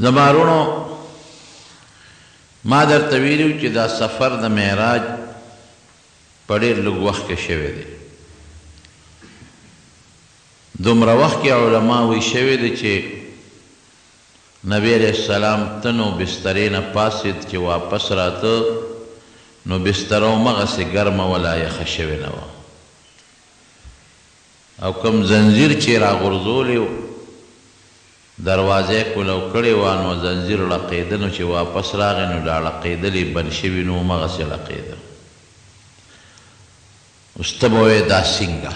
زما وروڼو ما درته ویلي وو چې دا سفر د معراج په ډېر لږ وخت کې شوی دی. دومره وخت کې علما وایي شوی دی چې نبی علیه السلام ته نو بسترې نه پاڅېد چې واپس راته نو بستره همغسې ګرمه وه لا یخه شوې نه وه او کوم ځنځیر چې یې راغورځولی و دروازه یې کولو کړې وه نو ځنځیر ړقېده نو چې واپس راغی نو لا ړقېدلی بند شوي نه و همغسې ړقېده. اوس ته به وایې دا څنګه؟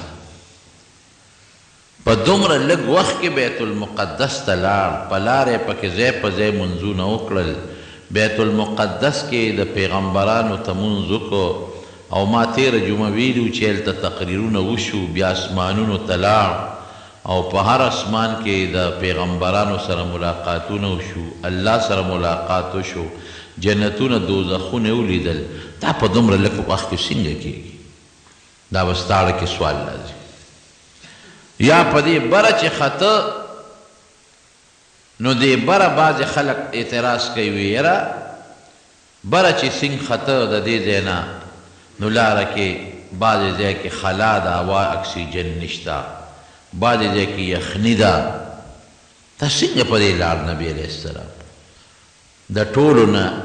په دومره لږ وخت کې بیت المقدس ته لاړ، په لاره یې پکې ځای په ځای مونځونه وکړل، بیت المقدس کې یې د پیغمبرانو ته مونځ وکړ او ما تېره جمعه ویلي وو چې هلته تقریرونه وشو، بیا اسمانونو ته لاړ او په هر اسمان کې یې د پیغمبرانو سره ملاقاتونه وشو، الله سره ملاقات وشو، جنتونه دوزخونه یې ولیدل، دا په دومره لږ وخت کې څنګه کېږي؟ دا به ستا ړه کې سوال راځي یا په دې بره چې خته نو دې بره بعضې خلک اعتراض کوي وي یاره بره چې سینګ خته د دې ځای نه نو لاره کې بعضې ځای کې خلا ده هوا اکسیجن نشته بعضې ځای کې یخني ده دا څنګه په دې لار نبی علیه السلام د ټولو نه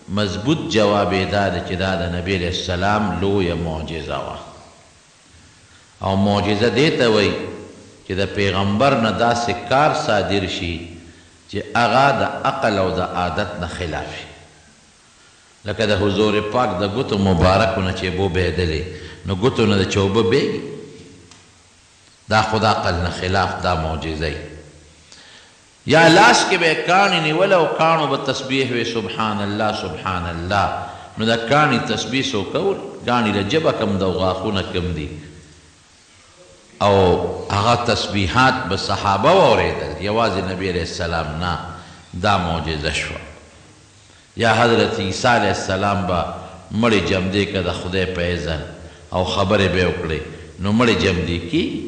مضبوط جواب یې دا دی چې دا د نبي علیه السلام لویه معجزه وه او معجزه دې ته وایي چې د پیغمبر نه داسې کار صادر شي چې هغه د عقل او د عادت نه خلاف وي لکه د حضور پاک د ګوتو مبارکو نه چې اوبه بهېدلې نو ګوتو نه د چا اوبه بهېږي دا خو د عقل نه خلاف دا معجزه وي. یا لاس کې به یې کاڼي نیول او کاڼو به تسبیح وې سبحان الله سبحان الله نو د کاڼي تسبیح څوک اوري کاڼي له ژبه کم ده او غاښونه کم دي او هغه تسبیحات به صحابه واورېدل یوازې نبی علیه السلام نه دا معجزه شوه یا حضرت عیسی علیه السلام به مړې جمدې که د خدای په اذن او خبرې به یې وکړې نو مړې جمدې کېږي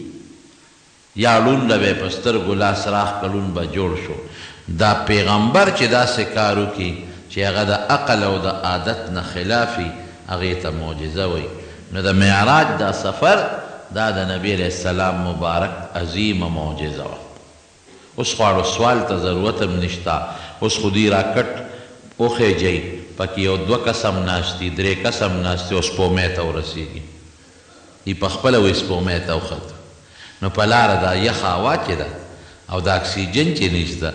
یا ړوند له به یې په سترګو لاس راښکه ړوند به جوړ شو. دا پیغمبر چې داسې کار وکړي چې هغه د عقل او د عادت نه خلاف وي هغې ته معجزه وایي. نو د معراج دا سفر دا د نبي علیه السلام مبارک عظیمه معجزه وه. اوس خو اړو سوال ته ضرورت هم نشته اوس خو دوی راکټ وخیژوي پکې یو دوه کسه هم ناست دي درې کسه هم ناست دي او سپومۍ ته ورسیږي. دی په خپله وایي سپومۍ ته وختو نو په لاره دا یخه هوا چې ده او دا اکسیجن چې نشته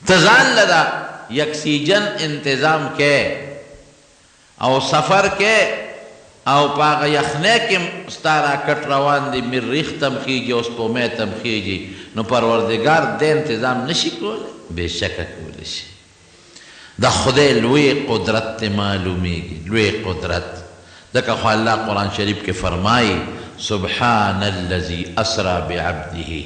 ته ځان له دا یکسیجن انتظام کې او سفر کې او په هغه یخنۍ کې هم ستا راکټ روان دی مریخ ته هم خیږي او سپومۍ ته هم خیږي نو پروردګار دی انتظام نشي کولی بېشکه کولی شي. د خدای لوی قدرت ترې معلومېږي، لوی قدرت، ځکه خو الله قرآن شریف کې فرمايي، سبحان الذي اسری بعبده،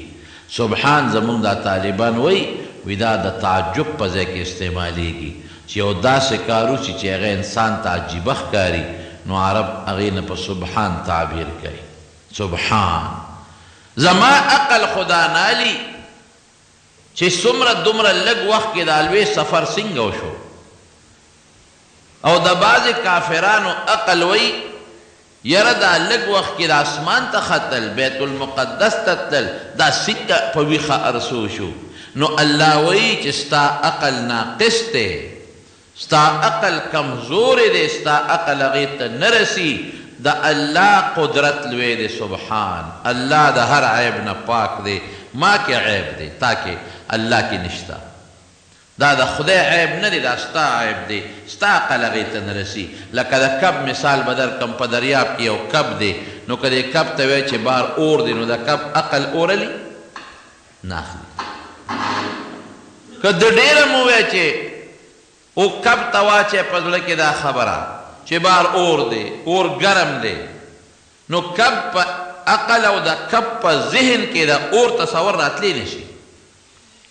سبحان زموږ دا طالبان وايي، وي دا د تعجب په ځای کې استعمالېږي، چې یو داسې کار وشي چې هغه انسان ته عجیبه ښکاري، نو عرب هغې نه په سبحان تعبیر کوي، سبحان، زما عقل خو دا نه الي چې څومره دومره لږ وخت کې دا لوی سفر څنګه وشو او د بعضې کافرانو عقل وایي یره دا لږ وخت کې دا اسمان ته ختل بیت المقدس ته تلل دا څنګه په ویښه هر څه وشو نو الله وایي چې ستا عقل ناقص دی ستا عقل کمزوری دی ستا عقل هغې ته نه رسی د الله قدرت لوی دی سبحان الله د هر عیب نه پاک دی ما کې عیب دی تا کې الله کې نشته دا د خدای عیب نه دی دا ستا عیب دی ستا عقل هغې ته نه رسی لکه د کب مثال به درکړم په دریاب کې یو کب دی نو که دې کب ته وایې چې بار اور دی نو د کب عقل اور الی نه اخلي که د ډیره مو وای چې او کب ته واچی په زړه کې دا خبره چې بار اور دی اور ګرم دی نو کب په عقل او د کب په ذهن کې د اور تصور راتلی نشي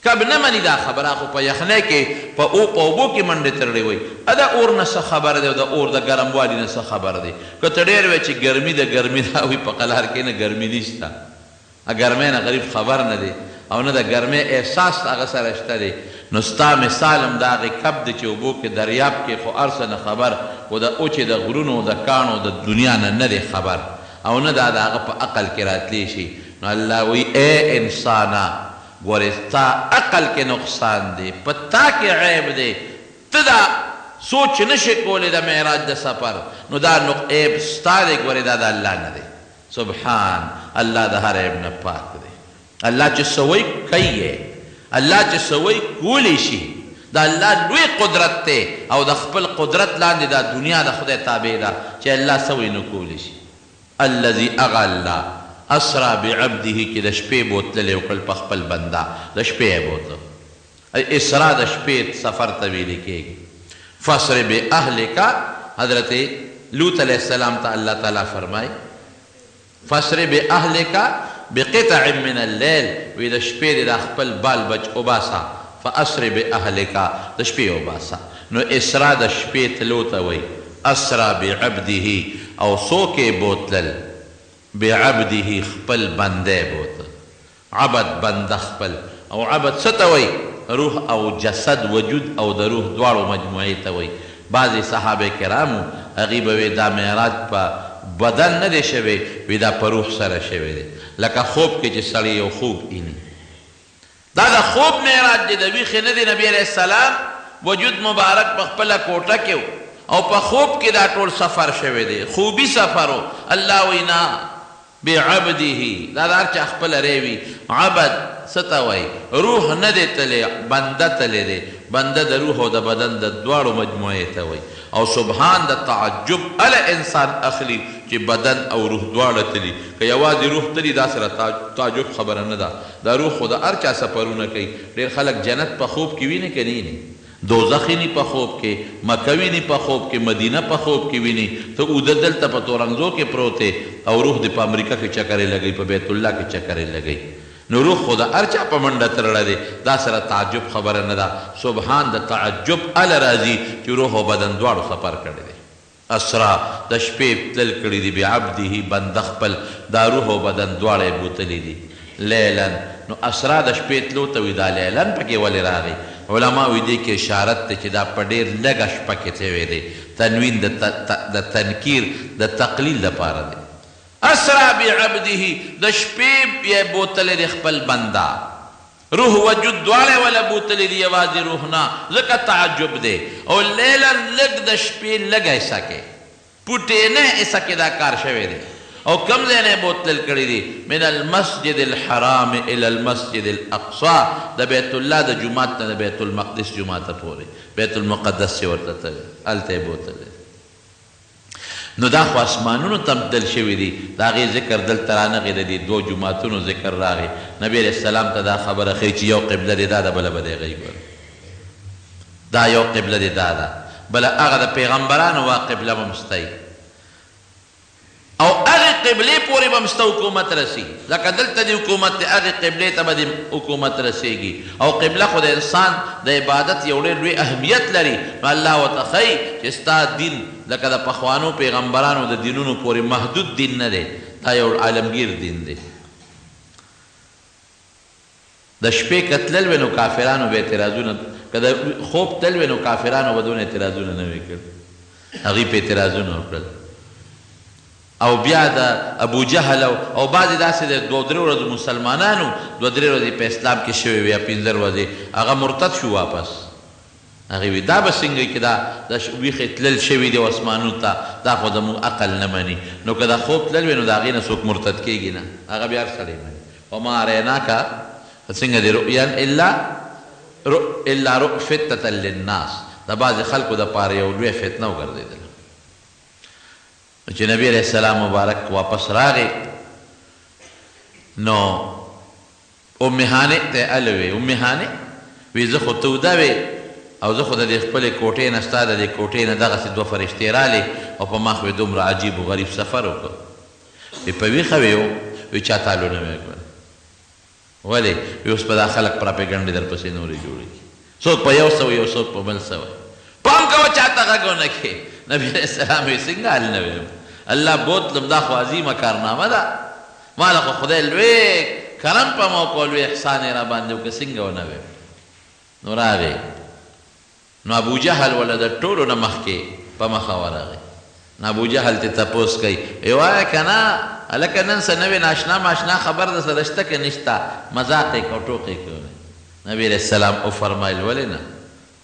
کب نه مني دا خبره خو په یخنۍ کې په او په اوبو کې منډې ترړې وایي ا د اور نه څه خبر دی او د اور د ګرموالي نه څه خبر دی که ته ډیر وایې چې ګرمي ده ګرمي ده وایي په قلار کې نه ګرمي نشته ګرمۍ نه غریب خبر نه دی. او نه د ګرمۍ احساس هغه سره شته دی. نو ستا مثال هم د هغې کب دی چې اوبو کې دریاب کې خو هر څه نه خبر، خو د اوچې د غرونو د کاڼو د دنیا نه نه دی خبر او نه دا د هغه په عقل کې راتلی شي. نو الله وایي ای انسانه ګورې ستا عقل کې نقصان دی، په تا کې عیب دی، ته دا سوچ نه شې کولی د معراج د سفر، نو دا عیب ستا دی، ګورې دا د الله نه دی. سبحان الله د هر عیب نه پاک دی. الله چې څه وایي کوي یې، الله چې څه وایي کولی شي. د الله لوی قدرت دی او د خپل قدرت لاندې دا دنیا د خدای تابع ده چې الله څه وایي نو کولی شي. الذي هغه الله اسرا بعبده چې د شپې بوتلل یې وکړل په خپل بنده، د شپې یې بوتلو. اسرا د شپې سفر ته ویل کېږي. فاسر باهلک، حضرت لوط علیه السلام ته الله تعالی فرمایي فاسر باهلک بقطع من اللیل، وی د شپې دې دا خپل بال بچ وباسه، فاسر باهلک د شپې وباسه. نو اسرا د شپې تلو ته وایي. اسرا بعبده او څوک یې بوتلل؟ بعبده خپل بنده یې بوتل. عبد بنده خپل، او عبد څه ته وایي؟ روح او جسد، وجود او د روح دواړو مجموعې ته وایي. بعضې صحابه کرامو هغوی به وایي دا معراج په بدن نه دی شوی، وایي دا په روح سره شوی دی، لکه خوب کې چې سړی یو خوب ویني، دا د خوب معراج دی، د ویښې نه دی. نبی علیه السلام وجود مبارک په خپله کوټه کې او په خوب کې دا ټول سفر شوی دی، خوبي سفر و. الله وایي نه بعبده، دا د هر چا خپله رای وي. عبد څه ته وایي؟ روح نه دی تللی، بنده تللی دی. بنده د روح او د بدن د دواړو مجموعې ته وایي. او سبحان د تعجب اله انسان اخلي چې بدن او روح دواړه تلي. که یوازې روح تلي دا سره تعجب خبره نه ده، دا روح خو د هر چا سفرونه کوي. ډېر خلک جنت په خوب کې ویني که نه ویني؟ دوزخ ویني په خوب کې، مکه ویني په خوب کې، مدینه په خوب کې ویني. ته اوده دلته په تورنګزو کې پروت یې او روح دې په امریکا کې چکرې لګوي، په بیت الله کې چکرې لګوي. نو روح خو د هر چا په منډه ترړه دی، دا سره تعجب خبره نه ده. سبحان د تعجب اله راځي چې روح او بدن دواړو سفر کړی دی. اسرا د شپې تلل کړي دي، بعبده بنده خپل، دا روح او بدن دواړه یې بوتلي دي. لیلا، نو اسرا د شپې تلو ته وي، دا لیلا پکې ولې راغی؟ علما وایي دې کې اشارت دی چې دا په ډېر لږه شپه کې شوی دی، تنوین د تنکیر د تقلیل دپاره دی. اسرا بعبده د شپې یې بوتلی دی خپل بنده، روح وجود دواړه یې وله بوتلي دي، یوازې روح نه، ځکه تعجب دی. او لیلا لږ د شپې لږه حصه کې، پوټینه حصه کې دا کار شوی دی. او کوم ځای نه یې بوتلل کړي دي؟ من المسجد الحرام الی المسجد الاقصی، د بیت الله د جومات نه د بیت المقدس جوماته پورې، بیت المقدس چې ورته ته وایي، هلته یې بوتلی. نو دا خو اسمانونو ته هم تلل شوي دي، د هغې ذکر دلته رانغی، د دې دوو جوماتونو ذکر راغی. نبي علیه السلام ته دا خبره ښیي چې یو قبله دې دا ده، بله به د هغوی ګوره، دا یو قبله دې دا ده، بله هغه د پیغمبرانو وه قبله به هم ستا وي، او هغې قبلې پورې به هم ستا حکومت رسي، لکه دلته دې حکومت دی، هغې قبلې ته به دې حکومت رسېږي. او قبله خو د انسان د عبادت یو ډېر لوی اهمیت لري. نو الله ورته ښیي چې ستا دین لکه د پخوانو پیغمبرانو د دینونو پورې محدود دین نه دی، دا یو عالمګیر دین دی. د شپې که تلل وی نو کافرانو به اعتراضونه، که د خوب تلل وی نو کافرانو به دونه اعتراضونه نه وی کړي، هغوی په اعتراضونه وکړل. او بیا د ابو جهل او بعضې داسې د دوه درې ورځو مسلمانانو دوه درې ورځې په اسلام کې شوې وې یا پنځه ورځې، هغه مرتد شو واپس. هغې وی دا به څنګه وي چې دا د ویښې تلل شوي دي او اسمانونو ته، دا خو زموږ عقل نه مني. نو که د خوب تلل وي نو د هغې نه څوک مرتد کېږي نه، هغه بیا هر سړی مني. وما اریناک څنګه دي رؤیا الا الا رؤ فتنة للناس، د بعضې خلکو دپاره یو لوی فتنه وګرځېدله. نو چې نبی علیه السلام مبارک واپس راغی نو ام هانئ ته یې ال وې، ام هانئ وی زه خو ته وده وې او زه خو د دې خپلې کوټې نه ستا د دې کوټې نه دغسې دوه فرشتې رالې او په ما خو یې دومره عجیب و غریب سفر وکړ. وی په ویښه وې و؟ وی چا ته الو نه وې کړی. ولې؟ وی اوس به دا خلک پراپیګنډې درپسې نورې جوړې کړي. څوک په یو څه وایي او څوک په بل څه وایي. پام کوه چاته غږ ونه کړې. نبي علیه السلام وایي څنګه حال نه وایم، الله بوتلم، دا خو عظیمه کارنامه ده، ما له خو خدای لوی کرم په ما وکړ، لوی احسان یې راباندې وکړ، څنګه ونه ویم؟ نو راغی، نو ابوجهل وله د ټولو نه مخکې په مخه ورغی، نو ابوجهل ترې تپوس کوي، وایي وایه که نه هلکه نن څه نوې ناشنا ماشنا خبر درسره شته که نشته؟ مذاق یې کو، ټوقې یې کولې. نبي علیه السلام وفرمایل، ولې نه،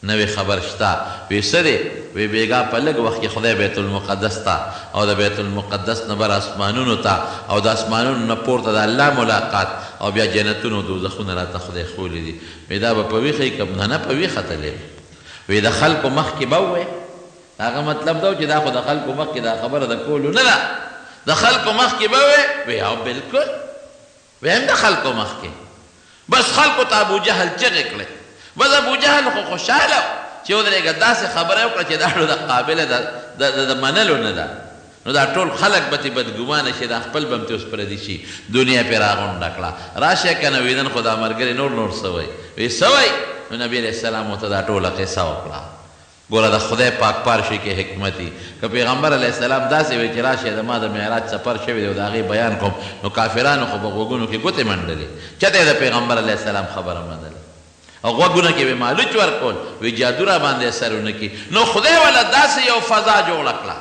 نوې خبر شته. وی څه دی؟ وی بېګا په لږ وخت کې خدای بیت المقدس ته او د بیت المقدس نه بر اسمانونو ته او د اسمانونو نه پورته د الله ملاقات او بیا جنتونه او دوزخونه راته خدای ښولي دي. وی دا به په ویښه وي که نه؟ نه په ویښه تللی یم. وی د خلکو مخکې به ووایې؟ د هغه مطلب دا و چې دا خو د خلکو مخکې دا خبره د کولو نه ده. د خلکو مخکې به ووایې؟ وی هو بلکل. ویم د خلکو مخکې بس خلکو ته ابوجهل چغې کړې، بس ابوجهل خو خوشحاله و چې ودرېږه داسې خبره یې وکړه چې دا نو د قابله د د منلو نه ده، نو دا ټول خلک به ترې بدګمانه شي، دا خپل به هم ترې اوس پردي شي، دنیا پرې راغونډه کړه، راشه که نه وي نن خو دا ملګري نور نور څه وایي، وایي څه وایي؟ نو نبي علیه السلام ورته دا ټوله قصه وکړه. ګوره د خدای پاک په هر شي کې حکمت وي، که پيغمبر علیه السلام داسې وی چې راشئ د ما د معراج سفر شوی دی او د هغې بيان کوم نو کافرانو خو به غوږونو کې ګوتې منډلې، چاته يې د پيغمبر علیه السلام خبره منله او غوږونه کې به مالوچ ورکول وی جادو راباندې اثر ونه کړي، نو خدای وله داسې يو فضا جوړه کړه.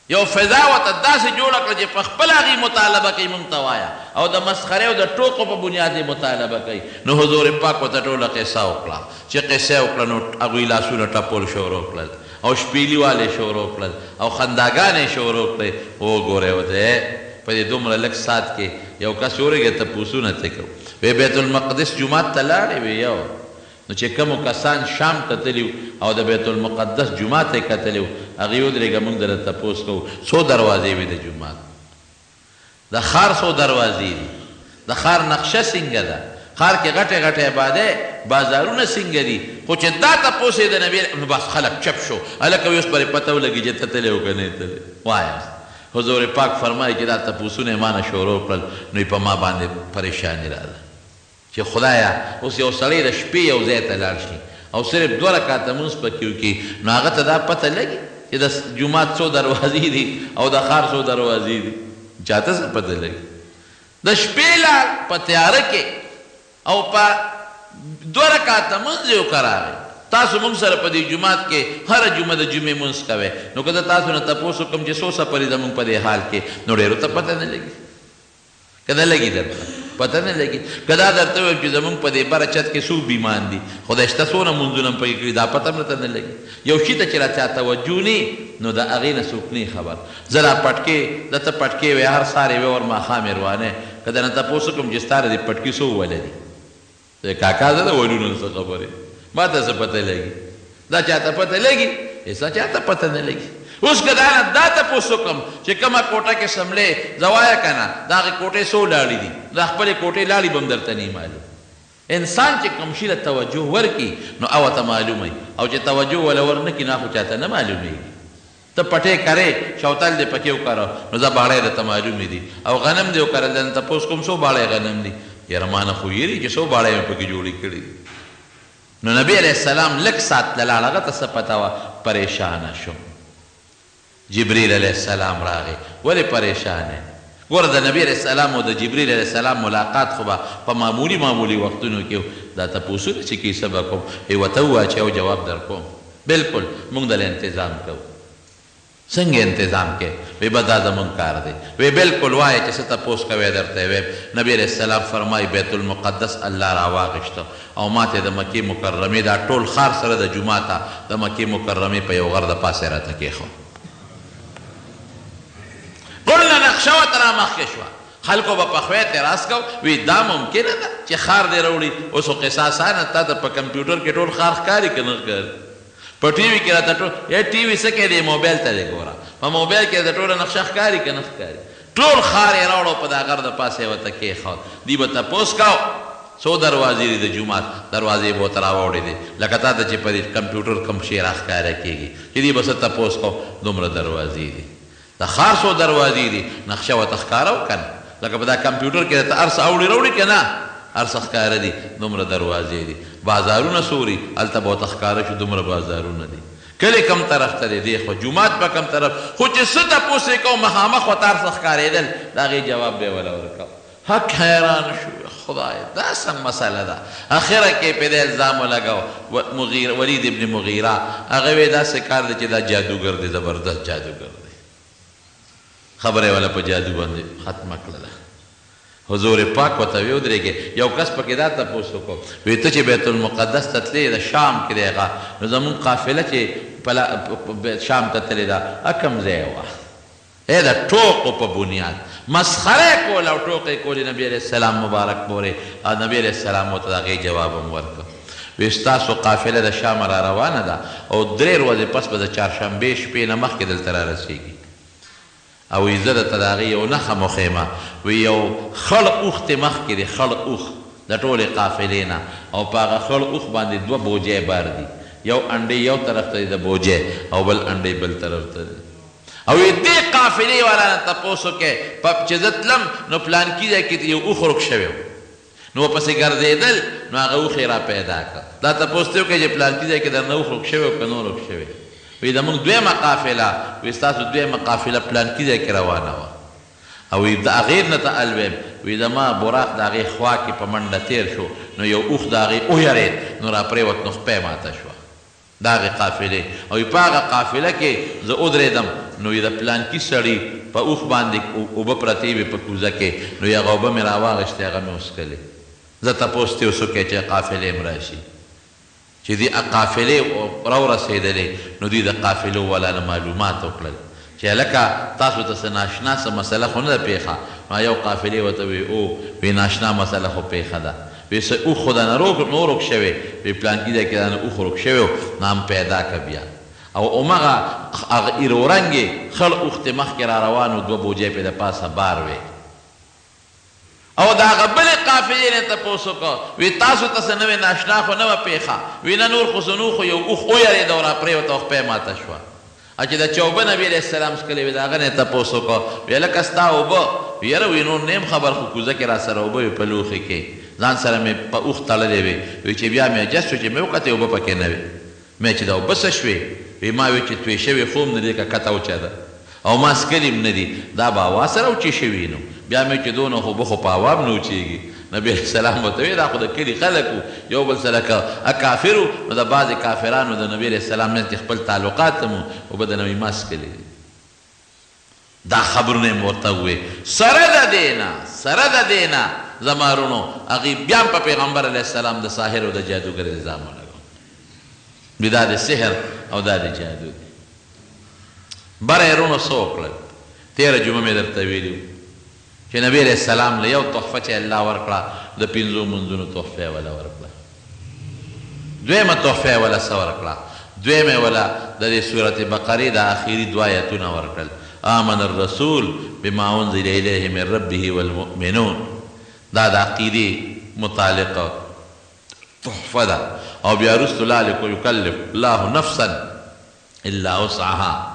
یو فضا ورته داسې جوړه کړه چې په خپله هغوی مطالبه کوي مونږ ته وایه او د مسخرې او د ټوقو په بنیاد یې مطالبه کوي، نو حضور پاک ورته ټوله قصه وکړه، چې قصه یې وکړه نو هغوی لاسونه ټپول شروع کړل او شپیلي والې شروع کړل او خنداګانې یې شروع کړې، وګورئ ورته په دې دومره لږ ساعت کې یو کس ورېږی تپوسونه ترې کوو، وې بیت المقدس جومات ته لاړې؟ وې یو. نو چې کومو کسان شام ته تللي وو او د بیت المقدس جومات یې کتلی وو، هغوی ودرېږه مونږ درنه تپوس کوو، څو دروازې وې د جومات؟ د ښار څو دروازې دي؟ د ښار نقشه څنګه ده؟ ښار کې غټې غټې ابادۍ، بازارونه څنګه دي؟ خو چې دا تپوس یې د نبي نو بس خلک چپ شو، هلکه وایي اوس پرې پته ولګي چې ته تللی او که نه یې تللی؟ وایه اوس. حضور پاک فرمایي چې دا تپوسونه یې مانه شروع کړل نو یې په ما باندې پریشاني راغله. چې خدایه اوس یو سړی د شپې یو ځای ته لاړ شي او صرف دوه رکعته لمونځ پکې وکړي نو هغه ته دا پته لګي چې د جومات څو دروازې دي او د ښار څو دروازې دي؟ چاته څه پته لګي؟ د شپې لاړ په تیاره کې او په دوه رکعته لمونځ یې وکړ راغی. تاسو مونږ سره په دې جومات کې هره جمعه د جمعې لمونځ کوئ نو که زه تاسو نه تپوس وکړم چې څو سپرې زمونږ په دې حال کې نو ډېرو ته پته نه لګي. که نه لګي درته پته نه لګي. که دا درته ووایم چې زموږ په دې بره چت کې څو بیمان دي، خدای شته څونه لمونځونه مې پکې کړي دا پته هم درته نه لګي. یو شي ته چې لا چا توجه نه وي نو د هغې نه څوک نه وي خبر. زه لا پټکې زه ته پټکې وې هر سهار یې وې ور ماښام یې روانه که درنه تپوس وکړم چې ستا د دې پټکي څو وله دي؟ ته کاکا زه د ولونو نه څه خبر یم ماته څه پته لګي دا چاته پته لګي هیڅ چاته پته نه لګي اوس که دا نه دا تپوس وکړم چې کومه کوټه کې څملې زه وایه که نه د هغې کوټې څو لاړې دي د خپلې کوټې لاړې به هم درته نه معلوم انسان چې کوم شي له توجه ورکړي نو هغه ته معلومه وي او چې توجه وله ورنه کړي نو هغه خو چاته نه معلومېږي. ته پټی کرې، شوتل دې پکې وکره، نو ځه باړی درته معلومې دي او غنم دې وکرل، درنه تپوس کوم څو باړی غنم دي؟ یاره مانه خو یري چې څو باړی مې پکې جوړې کړي دي. نو نبي علیه السلام لږ ساعت له لاړ، هغه ته څه پته وه، پریشانه شو. جبریل علیه السلام راغی، ولې پریشان یې؟ ګوره د نبي علیه السلام او د جبریل علیه السلام ملاقات خو به په معمولي معمولي وختونو کې و، دا تپوسونه چې کوي څه به کوم؟ وایي ورته ووایه چې او جواب درکوم. بلکل مونږ دله انتظام کوو. څنګه انتظام کوې؟ وی بس دا زمونږ کار دی. وی بلکل وایه چې څه تپوس کوې درته یې وایم. نبی علیه السلام فرمایي بیت المقدس الله راواخیست او ماته د مکې مکرمې دا ټول ښار سره د جوماته د مکې مکرمې په یو غر د پاسه راته کېښود. ټوله نقشه ورته رامخکې شوه. خلکو به په خوی اعتراض کاوه، وی دا ممکنه ده چې ښار دې راوړي، اوس خو قصه اسانه ده، تاته په کمپیوټر کې ټول ښار ښکاري که نه ښکاري؟ په ټي وي کې راته ټول، ای ټي وي څه کوې دې موبایل ته دې ګوره، په موبایل کې راته ټوله نقشه ښکاري که نه ښکاري؟ ټول ښار یې راوړ او په دا غر د پاسه یې ورته کېښود، دوی به تپوس کاوه څو دروازې دي د جومات، دروازې به ورته راوړېدې، لکه تاته چې په دې کمپیوټر کوم شی راښکاره کېږي، چې دوی به څه تپوس کاوه دومره دروازې دي. د ښار څو دروازې دي نقشه ورته ښکاره وه کنه لکه په دا کمپیوټر کې درته هر څه اوړي راوړي کنه هر څه ښکاره دي دومره دروازې دي بازارونه څو دي هلته به ورته ښکاره شو دومره بازارونه دي کلی کوم طرف ته دی دی خو جومات په کوم طرف خو چې څه تپوس یې کوو مخامخ ورته هر څه ښکارېدل د هغې جواب به یې وله ورکاوه. هک حیران شو، خدای دا څنګه مسله ده؟ اخره کې په دې الزام ولګاو مغیره، ولید ابن مغیره، هغه وی داسې کار دی چې دا جادوګر دی، زبردست جادوګر دی. خبره ولا په جادو باندې ختمه کړله. حضور پاک ورته وی ودرېږئ. یو کس پکې دا تپوس وکړو، وی ته چې بیت المقدس ته تلې، د شام کې دی هغه، نو زمونږ قافله چې شام ته تللې ده هغه کوم ځای وه؟ ای د ټوقو په بنیاد مسخره یې کوله او ټوقې یې کولې نبي علیه السلام مبارک پورې، او نبي علیه السلام ورته د هغې جواب هم ورکړ، وی ستاسو قافله د شامه را روانه ده او درې ورځې پس به د چهارشنبې شپې نه مخکې دلته را رسېږي. او وی زه درته د هغې یو نښه مو ښیم، وی یو خړ اوښ ترې مخکې دی، خړ اوښ د ټولې قافلې نه، او په هغه خړ اوښ باندې دوه بوجۍ بار دي، یو انډې یو طرف ته دی د بوجۍ او بل انډې بل طرف ته دی. او وی دې قافلې والا نه تپوس وکړئ، په چې زه تلم نو پلانکي ځای کې یو اوښ ورک شوی و، نو ورپسې ګرځېدل نو هغه اوښ یې را پیدا کړ. دا تپوس ترې وکړئ چې پلانکي ځای کې درنه اوښ ورک شوی او که نه ورک شوی؟ وی زموږ دویمه قافله، وی ستاسو دویمه قافله پلانکي ځای کې روانه وه. او وی د هغې نه ته الویم، وی زما براق د هغې خوا کې په منډه تېر شو، نو یو اوښ د هغې ویرېد نو راپرېوت نو خپه یې ماته شوه د هغې قافلې. او وی په هغه قافله کې زه ودرېدم نو وی د پلانکي سړي په اوښ باندې اوبه پرتې وې په کوزه کې، نو وی هغه اوبه مې راواغېستې هغه مې وڅکلې. ځه تپوس ترې اوس وکړئ چې قافلې هم راشي. چې دې قافلې راورسېدلې نو دوی د قافلو والا نه معلومات وکړل چې هلکه تاسو ته څه ناشنا څه مسله خو نه ده پېښه؟ نو یو قافلې ورته وویل او وی ناشنا مسله خو پېښه ده، وی څه اوښ خو دانه نه ورک شوی، وی پلانکي ځای کې دانه اوښ ورک شوی و، نو هم پیدا که بیا. او همغه هغه ایرورنګې خړ اوښ ترې مخکې را روان و، دوه بوجۍ پرې د پاسه بار وې. او د هغه بلې قافلې نه تپوس وکړ، وی تاسو ته څه نوې ناشنا خو نه وه پېښه؟ وی نه نور خو څه نه وو، خو یو اوښ ویرېد او راپرېوت او خپه یې ماته شوه. او چې د چا اوبه نبي علیه السلام څښلې وې د هغه نه یې تپوس وکړ، وی هلکه ستا اوبه؟ وی یاره وی نور نه یم خبر خو کوزه کې راسره اوبه وې په لوښي کې، ځان سره مې په اوښ تړلې وې، وی چې بیا مې اجست شو چې مې وکتې اوبه پکې نه وې. مې چې دا اوبه څه شوې؟ وی ما وی چې توی شوې خو هم نه دي ځکه کته وچه ده او ما څکلي هم نه دي، دا به هوا سره وچې شوي نو بیا مې چې دونه اوبه خو په هوا هم نه وچېږي. نبي علیه السلام ورته وی دا خو د کلي خلک وو، یو بل سره که کافر وو نو د بعضې کافرانو د نبي علیه السلام منځ کې خپل تعلقات هم وو، اوبه د نبي ما څکلي دي. دا خبرونه یې ورته ووې، سره د دې نه، سره د دې نه زما وروڼو هغوی بیا هم په پیغمبر علیه السلام د ساحر او د جادوګر الزام ولګاوه، وی دا د سحر او دا د جادو دی. بره یې وروڼو څه وکړل؟ تېره جمعه مې درته ویلي وو چې نبي علیه السلام له یو تحفه چې الله ورکړه د پنځو لمونځونو تحفه یې وله ورکړه. دویمه تحفه یې وله څه ورکړه؟ دویمه یې وله د دې سورة بقرې دا اخري دوه آیتونه ورکړل، آمن الرسول بما انزل الیه من ربه والمؤمنون. دا د عقیدې متعلق تحفه ده. او بیا وروسته لا یکلف الله نفسا الا وسعها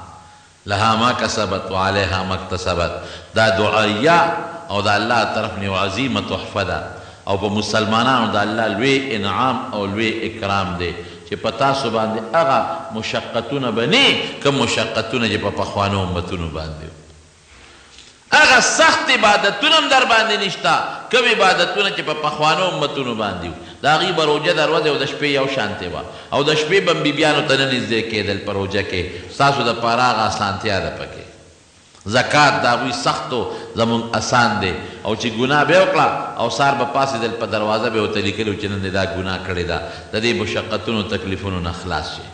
لها ما کسبت وعليها ما اکتسبت. دا دعائیه او د الله طرف نه یوه عظیمه تحفه ده او په مسلمانانو د الله لوی انعام او لوی اکرام دی چې په تاسو باندې هغه مشقتونه به نه کوم مشقتونه چې په پخوانو امتونو باندې وو، هغه سخت عبادتونه هم درباندې نشته کوم عبادتونه چې په پخوانو امتونو باندې وو. د هغوی به روژه د ورځې او د شپې یو شانتې وه او د شپې به هم بیبیانو ته نه نږدې کېدل په روژه کې، ستاسو دپاره هغه اسانتیا ده پکې. زکات د هغوی سخت و زموږ اسان دی، او چې ګناه به یې وکړه او سهار به پاڅېدل په دروازه به یې ورته لیکلي وو چې نن دې دا ګناه کړې ده، د دې مشقتونو تکلیفونو نه خلاص شې.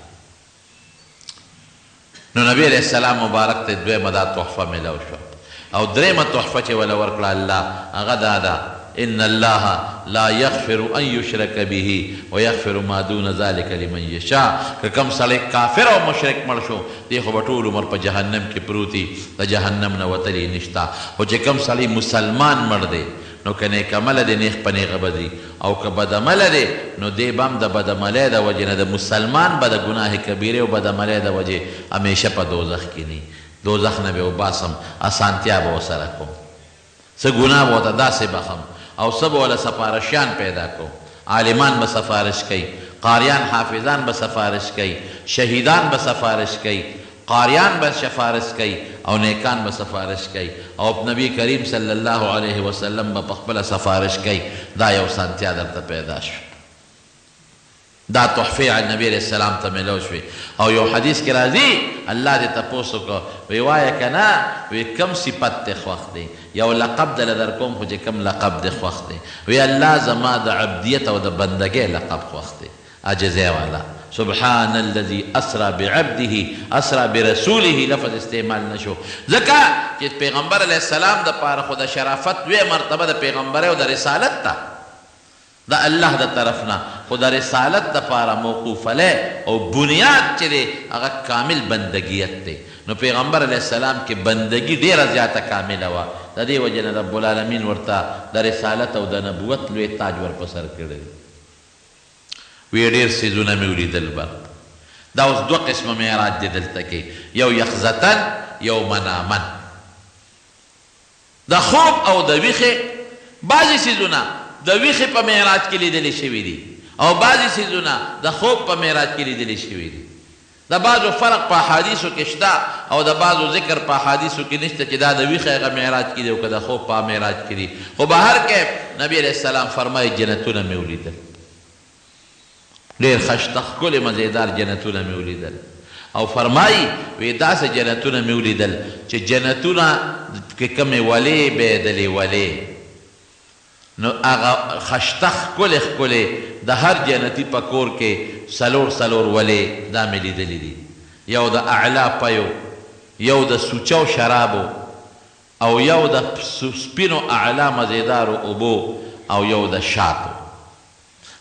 نو نبی علیه السلام مبارک ته دویمه دا تحفه ملو شوه. او دریمه تحفه چې وله ورکړه الله هغه دا ده، ان الله لا یغفر ان یشرک به ویغفر ما دون ذلک لمن یشاء. که کوم سړی کافر او مشرک مړ شو دی خو به ټول عمر په جهنم کې پروت وي، د جهنم نه وتلی نشته. خو چې کوم سړی مسلمان مړ دی نو که نېک عمله دی نېغ په نېغه به ځي، او که بد عمله دی نو دی به هم د بد عملۍ د وجې نه، د مسلمان به د ګناه کبیرې او بد عملۍ د وجې همېشه په دوزخ کې نی، دوزخ نه به یې وباسم، اسانتیا به ورسره کوم، څه ګناه به ورته داسې بخښم او څه به ورله سفارشیان پیدا کوم، عالمان به سفارش کوي، قاریان حافظان به سفارش کوي، شهیدان به سفارش کوي. قاریان به شفارش کوي او نیکان به سفارش کوي او نبی کریم صلی الله علیه وسلم به په خپله سفارش کوي. دا یو سانتیا درته پیدا شو. دا تحفې نبی علیه السلام ته میلو شوې. او یو حدیث کې راځي، الله دې تپوس وکړو، وی وایه که نه، وی کم صفت دې خوښ دی، یو لقب دله در کوم خو چې کم لقب دې خوښ دی. وی الله زما د عبدیت او د بندګۍ لقب خوښ دی. عاجزۍ والا سبحان الذي اسرا بعبده اسرا برسوله لفظ استعمال نشو، ځکه چې پیغمبر علیه السلام د پاره خو د شرافت لویه مرتبه د پیغمبرۍ او د رسالت ده د الله د طرف نه، خو د رسالت د پاره موقوف علیه او بنیاد چې دی هغه کامل بندګیت دی. نو پیغمبر علیه السلام کې بندګي ډیره زیاته کامله وه، د دې وجې نه رب العالمین ورته د رسالت او د نبوت لوی تاج ور په سر کړی دی. وی ډیر څیزونه مې ولیدل. بر دا اوس دوه قسمه معراج دی دلته کې، یو یخزتن یو منامن. د خوب او د ویښې بعضې څیزونه د ویښې په معراج کې لیدلې شوي دي او بعضې څیزونه د خوب په معراج کې لیدلې شوي دي. د بعضو فرق په احادیثو کې شته او د بعضو ذکر په احادیثو کې نشته چې دا د ویښې هغه معراج کې دي او که د خوب په معراج کې دي. خو بهر کیف نبی علیه السلام فرمایي جنتونه مې ولیدل، ډېر خشته ښکلې مزیدار جنتونه مې ولیدل. او فرمایي وی داسې جنتونه مې ولیدل چې جنتونه کې کومې ولې بهېدلې ولې، نو هغه خشته ښکلې ښکلې د هر جنتي په کور کې څلور څلور ولې دا مې لیدلې دي. یو د اعلی پیو، یو د سوچو شرابو، او یو د سپینو اعلی مزیدارو اوبو، او یو د شاتو.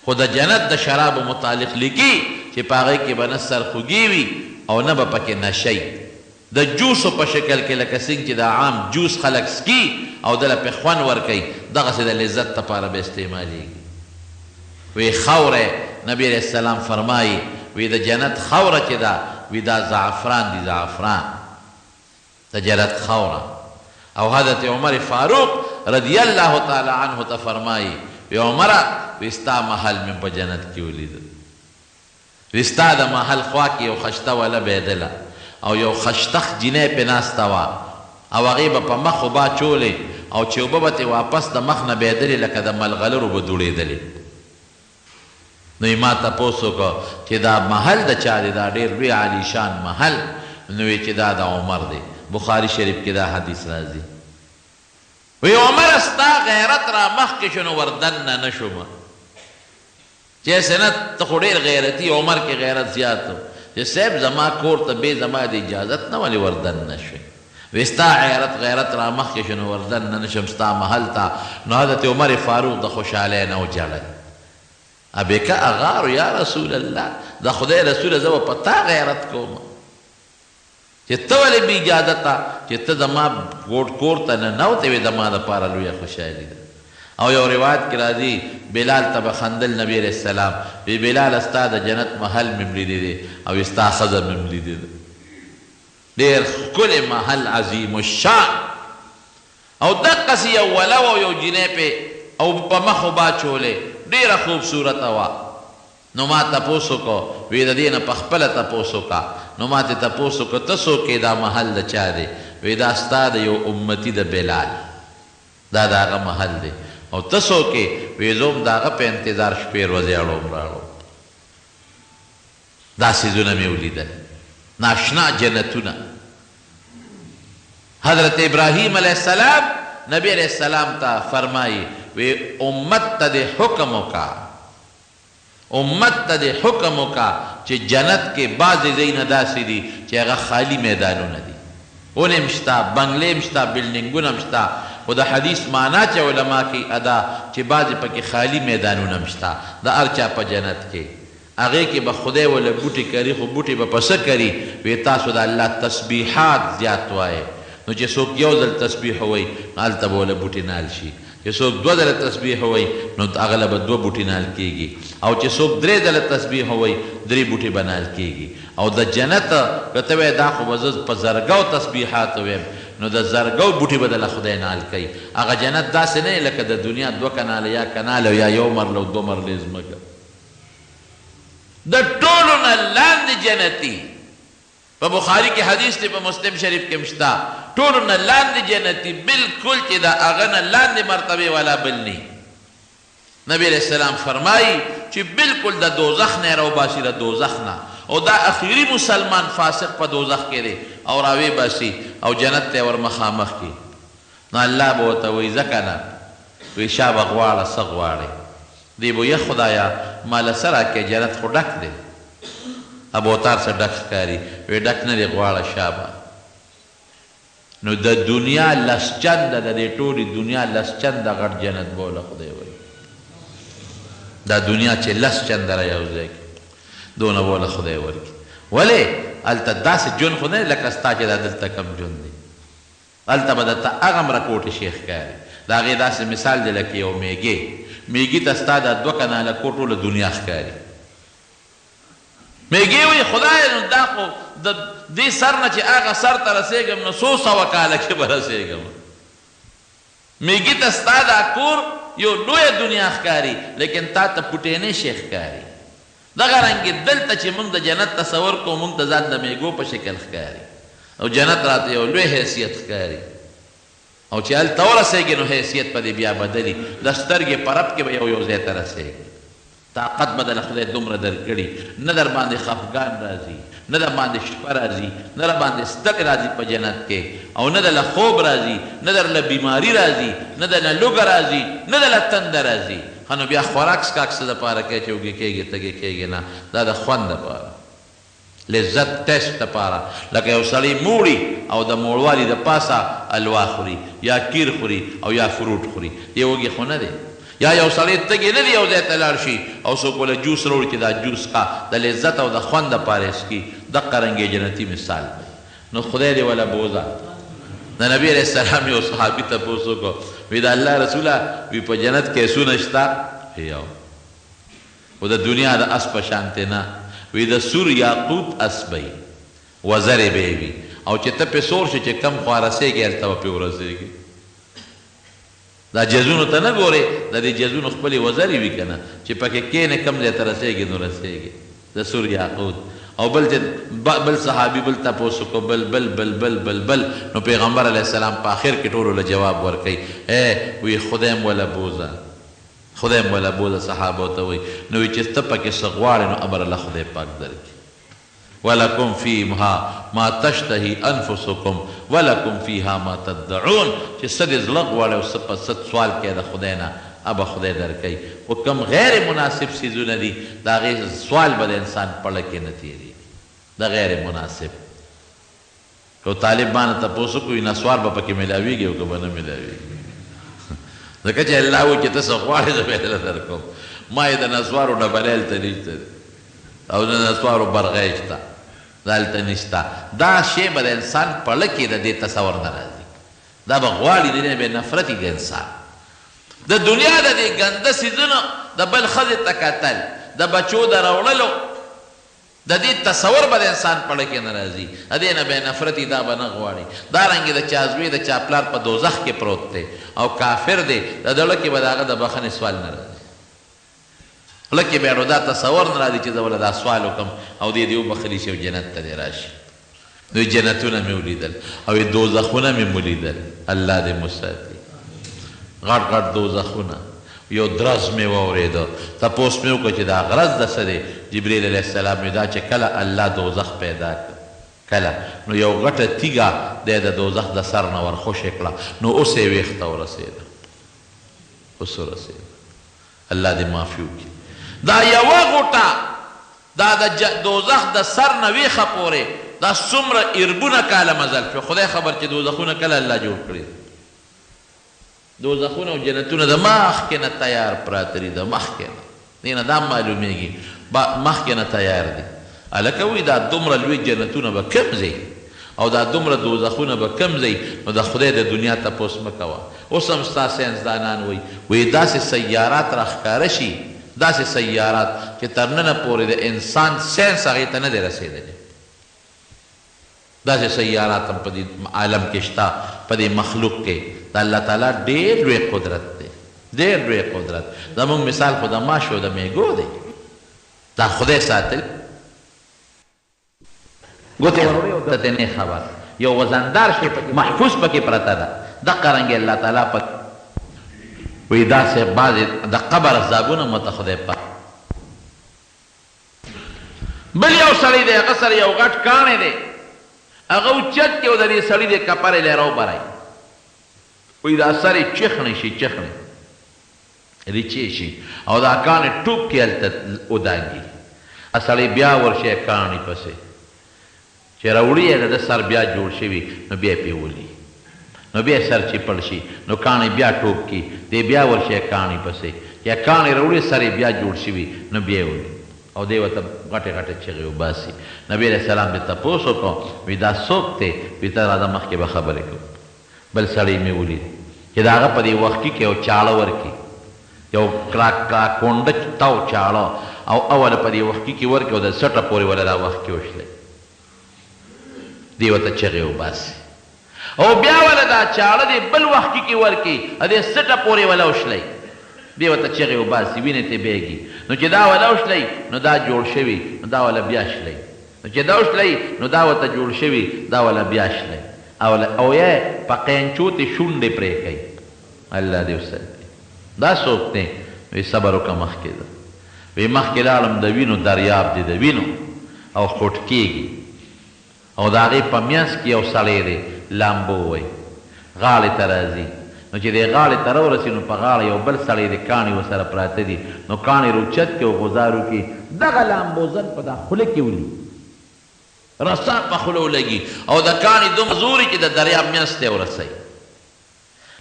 خو د جنت د شرابو متعلق لیکي چې په هغې کې به نه سرخوږی وي او نه به پکې نشه وي، د جوسو په شکل کې لکه څنګه چې د عام جوس خلک څکي او دله پې خوند ورکوي، دغسې د لذت لپاره به استعمالېږي. وی خاوره، نبی علیه السلام فرمایي وی د جنت خاوره چې ده وی دا زعفران دي، زعفران د جنت خاوره. او حضرت عمر فاروق رضی الله تعالی عنه ته فرمایي وی عمره وی ستا محل مې په جنت کې ولید، وی ستا د محل خوا کې یو خشته وله بهېدله او یو خشتخ جینۍ پې ناسته وه او هغې به په مخ اوبه اچولې او چې اوبه به ترې واپس د مخ نه بهېدلې لکه د ملغلرو به دوړېدلې. نو یې ما تپوس وکړ چې دا محل د چا دی، دا ډېر لوی عالیشان محل. نو وی چې دا د عمر دی. بخاري شریف کې دا حدیث راځي. وی عمر ستا غیرت را مخکې شو نو وردننه نه شوم، چې هسې نه ته خو ډېر غیرتي، عمر کې غیرت زیات و، چې صاحب زما کور ته بې زما د اجازت نه ولې وردننه شوې؟ وی ستا غیرت را مخکې شو نو وردننه نه شم ستا محل ته. نو حضرت عمر فاروق د خوشحالۍ نه وژړل. ابکه اغارو یا رسول الله، د خدای رسول زه به په تا غیرت کوم چې ته ولې بې اجازته چې ته زما ګوټ کور ته ننوتې وې، زما دپاره لویه خوشحالي ده. او یو روایت کې راځي بلال ته به خندل نبی علیه السلام، وی بلاله ستا د جنت محل مې هم لیدی دی او ستا ښځه مې هم لیدې ده، ډېر ښکلی محل عظیم الشان. او دقسې یو وله وه او یو جینۍ پې او په مخ اوبه اچولې، ډېره خوبصورته وه. نو ما تپوس وکړ، وی د دې نه په خپله تپوس وکړه. نو ما ترې تپوس وکړ ته څوک یې، دا محل د چا دی؟ وی دا ستا د یو امتي د بلال، دا د هغه محل دی. او ته څوک یې؟ وی زه هم د هغه په انتظار شپې ورځې اړوم راړوم. دا څیزونه مې ولیدل، ناشنا جنتونه. حضرت ابراهیم علیه السلام نبی علیه السلام ته فرمایي وی امت ته دې حکم وکړه، امت ته دې حکم وکړه چې جنت کې بعضې ځایونه داسې دي چې هغه خالي میدانونه دي، ونې هم شته، بنګلې هم شته، بلډینګونه هم شته، خو د حدیث معنا چې علما کوي ادا چې بعضې پکې خالي میدانونه هم شته د هر چا په جنت کې، هغې کې به خدای وله بوټي کري، خو بوټي به په څه کري؟ وی تاسو د الله تسبیحات زیات وایئ، نو چې څوک یو ځل تسبیح ووایي نو هلته به وله بوټي نال شي، چې څوک دوه ځله تسبیح ووایي نو هغه له به دوه بوټي نال کېږي، او چې څوک درې ځله تسبیح ووایي درې بوټي به نال کېږي. او د جنت که ته وایې دا خو به زه په زرګاو تسبیحات ووایم نو د زرګاو بوټي به دله خدای نال کوي. هغه جنت داسې نه لکه د دنیا دوه کناله یا کنال او یا یو مرله او دوه مرلې ځمکه، د ټولو نه لاندې جنتي په بخاري کې حدیث دی په مسلم شریف کې هم شته ټولو نه لاندې جنتي بلکل چې د هغه نه لاندې مرتبې والا بل نی نبی علیه السلام فرمايي چې بلکل د دوزخ نه يې راوباسي د دوزخ نه او دا اخري مسلمان فاسق په دوزخ کې دی او راوې باسي او جنت ته يې ورمخامخ کړي نو الله به ورته وایي ځه کنه وي شابه غواړه څه غواړې دی به وایي خدایه ماله څه راکې جنت خو ډک دی ابوتار څه ډک ښکاري وي ډک نه دی غواړه شابه نو د دنیا لس چنده د دې ټولې دنیا لس چنده غټ جنت به له خدای ورکړي. دا دنیا چې لس چنده را یو ځای کړي دونه به له خدای ورکړي. ولې؟ هلته داسې ژوند خو نه دی لکه ستا چې دا دلته کوم ژوند دی. هلته به درته هغه هم رکوټې شی ښکاري. د هغې داسې مثال دی لکه یو میږی. میږي ته ستا دا دوه کناله کور ټوله دنیا ښکاري. مېږی وایي، خدایه نو دا خو د دې سر نه چې هغه سر ته رسېږم نو څو سوه کاله کې به رسېږم. مېږي ته ستا دا کور یو لویه دنیا ښکاري، لیکن تا ته پوټینی شی ښکاري. دغه رنګې دلته چې موږ د جنت تصور کوو، موږ ته ځان د مېږو په شکل ښکاري او جنت راته یو لوی حیثیت ښکاري او چې هلته ورسېږې نو حیثیت به دې بیا بدلي، د سترګې په رپ کې به یو یو ځای ته رسېږې. طاقت به دله خدای دومره درکړي، نه درباندې خفګان راځي، نه درباندې شپه راځي، نه درباندې ستړې راځي په جنت کې او نه دله خوب راځي، نه درله بیماري راځي، نه دله لوږه راځي، نه دله تنده راځي. ښه نو بیا خوراک څښاک څه دپاره کوې چې وږې کېږې تږې کېږې؟ نه، دا د خوند دپاره. لذت ټیسټ لپاره لکه یو سړی موړي او د موړوالي د پاسه الوا خوري یا کیر خوري او یا فروټ خوري دی وږی خو نه دی یا یو سړی تږی نه دی یو ځای ته لاړ شي او څوک وله جوس راوړي چې دا جوس څښه د لذت او د خوند لپاره یې څښي دقه رنګ یې جنتي مثال دی نو خدای دې وله بوځه د نبی علیه السلام یو صحابي تپوس وکړو وی د الله رسوله وی په جنت کې اسونه شته وی یو خو د دنیا د اس په شانتې نه وي، د سور یاقوت اس به وي، وزرې به یې وي او چې ته پرې سور شې چې کوم خوا رسېږې هلته به پرې ورسېږې. دا جزونو ته نه ګورې، د دې جزونو خپلې وزرې وي که نه، چې پکې کېنې کوم ځای ته رسېږې نو رسېږې. د سور یاقوت او بل چې بل صحابي بل تپوس وکړو، بل بل بل بل بل بل نو پیغمبر علیه السلام په اخر کې ټولو له جواب ورکوي، ای وي خدای مو وله بوځه. خدای مو له بوځه صحابو ته وایي نو وي چې ته پکې څه غواړې نو امر له خدای پاک درکړي ولکم فیها ما تشتهی انفسکم ولکم فیها ما تدعون چې څه دې زړه غواړي او څه په څه سوال کوې د خدای نه هغه به خدای درکوي خو کوم غیر مناسب څیزونه دي د هغې سوال به د انسان په ړه کې نه تیریږي د غیر مناسب که طالب مانه تپوس وکړي نسوار به پکې ملاویږي او که به نه ملاویږي ځکه چې الله وایي چې ته څه غواړې زه به یې درله درکوم ما یې د نسوارو ډبلی هلته نشته دی او د نسوارو برغی شته دا هلته نشته دا شی به د انسان په ړه کې د دې تصور نه راځي دا به غواړي د دې نه به نفرت وي د انسان د دنیا د دې ګنده څیزونو د بل ښځې ته کتل د بچو د راوړلو د دې تصور به د انسان په ړه کې نه راځي، د دې نه به یې نفرت وي، دا به نه غواړي. دا رنګې د چا زوی د چا پلار په دوزخ کې پروت دی او کافر دی، د ده ړه کې به د هغه د بخښنې سوال نه راځي. ړه کې به یې دا تصور نه راځي چې زه ورله دا سوال وکړم او دی دې وبخښل شي او جنت ته دې راشي. نو جنتونه مې ولیدل او دوزخونه مې ولیدل، الله دې مو ساتي. غټ غټ دوزخونه. یو درز مې واورېده، تپوس مې وکړ چې دا غرز د څه دی؟ جبرئیل علیه السلام وې دا چې کله الله دوزخ پیدا کړ کله نو یو غټه تیږه دی د دوزخ د سر نه ورخوشې کړه نو اوس یې ویښ ته ورسېده اوس ورسېده الله دې معافي وکړي دا یوه غوټه دا د دوزخ د سر نه ویښه پورې دا څومره اربونه کاله مزل شو خدای خبر چې دوزخونه کله الله جوړ کړي دوزخونه او جنتونه د مخکې نه تیار پراته دي، د مخکې نه. دې نه دا هم معلومېږي مخکې نه تیار دي. هلکه وایي دا دومره لوی جنتونه به کوم ځای او دا دومره دوزخونه به کوم ځای، نو د خدای د دنیا تپوس مه کوه. اوس هم ستا ساینسدانان وایي، وایي داسې سیارات راښکاره شي، داسې سیارات چې تر ننه پورې د انسان ساینس هغې ته نه دی رسېدلی. داسې سیارات هم په دې عالم کې شته، په دې مخلوق کې د الله تعالی ډېر لوی قدرت دی، ډېر لوی قدرت. زموږ مثال خو د ماشو او د مېږو دی، دا خدای ساتلي. ګوتې وروړي او ته نه خبر یو وزندار شی پکې محفوظ پکې پرته ده. دقه رنګ الله تعالی په وی داسې بعضې د قبر عذابونه مو ته خدای پاک. بل یو سړی دی، هغه سره یو غټ کاڼی دی، هغه اوچت کړي او د دې سړي د کپرې له راوبرایي، وایي دا سر یې چخڼې شي، چخڼې ریچې شي او دا کاڼی ټوپ کړي هلته ودانګي. سړی بیا ورشي کاڼي پسې چې راوړي یې، د ده سر بیا جوړ شوي، نو بیا یې پرې ولي، نو بیا یې سر چپړ شي، نو کاڼی بیا ټوپ کړي، دی بیا ورشي کاڼي پسې چې کاڼی راوړي، سر یې بیا جوړ شوي، نو بیا یې ولي او دی ورته غټې غټې چغې وباسي. نبي علیه السلام ترې تپوس وکړو، وي دا څوک دی؟ وي ته راځه مخکې به خبرې کوو. بل سړی مې ولید چې د هغه په دې وښکي کې یو چاړه ورکړي، یو کونډه تاو چاړه او اوله په دې وښکي کې ورکړي او د څټه پورې وله دا وښکي وشلوي، دی ورته چغې وباسي او بیا وله دا چاړه دې بل وښکي کې ورکړي او دې څټه پورې وله وشلوي، دی ورته چغې وباسي، وینې ترې بهیږي. نو چې دا وله وشلوي نو دا جوړ شوي، نو دا وله بیا شلوي، نو چې دا وشلوي نو دا ورته جوړ شوي، دا وله بیا شلوي او او یې په قینچو ترې شونډې پرې کوي. الله دې وساتي. دا څوک دی؟ وی صبر وکړه مخکې ځه. وی مخکې لاړم د وینو دریاب دی د وینو او خوټکیږي او د هغې په مینځ کې یو سړی دی لامبو وایي غاړې ته راځي، نو چې دی غاړې ته راورسي نو په غاړه یو بل سړی دی کاڼي ورسره پراته دي، نو کاڼي راوچت کړي او غوزار وکړي، دغه لامبوزن په دا خوله کې ولي، رسا په خوله ولګي او د کاڼي دومره زور وي چې د دریاب مینځ ته یې ورسوي.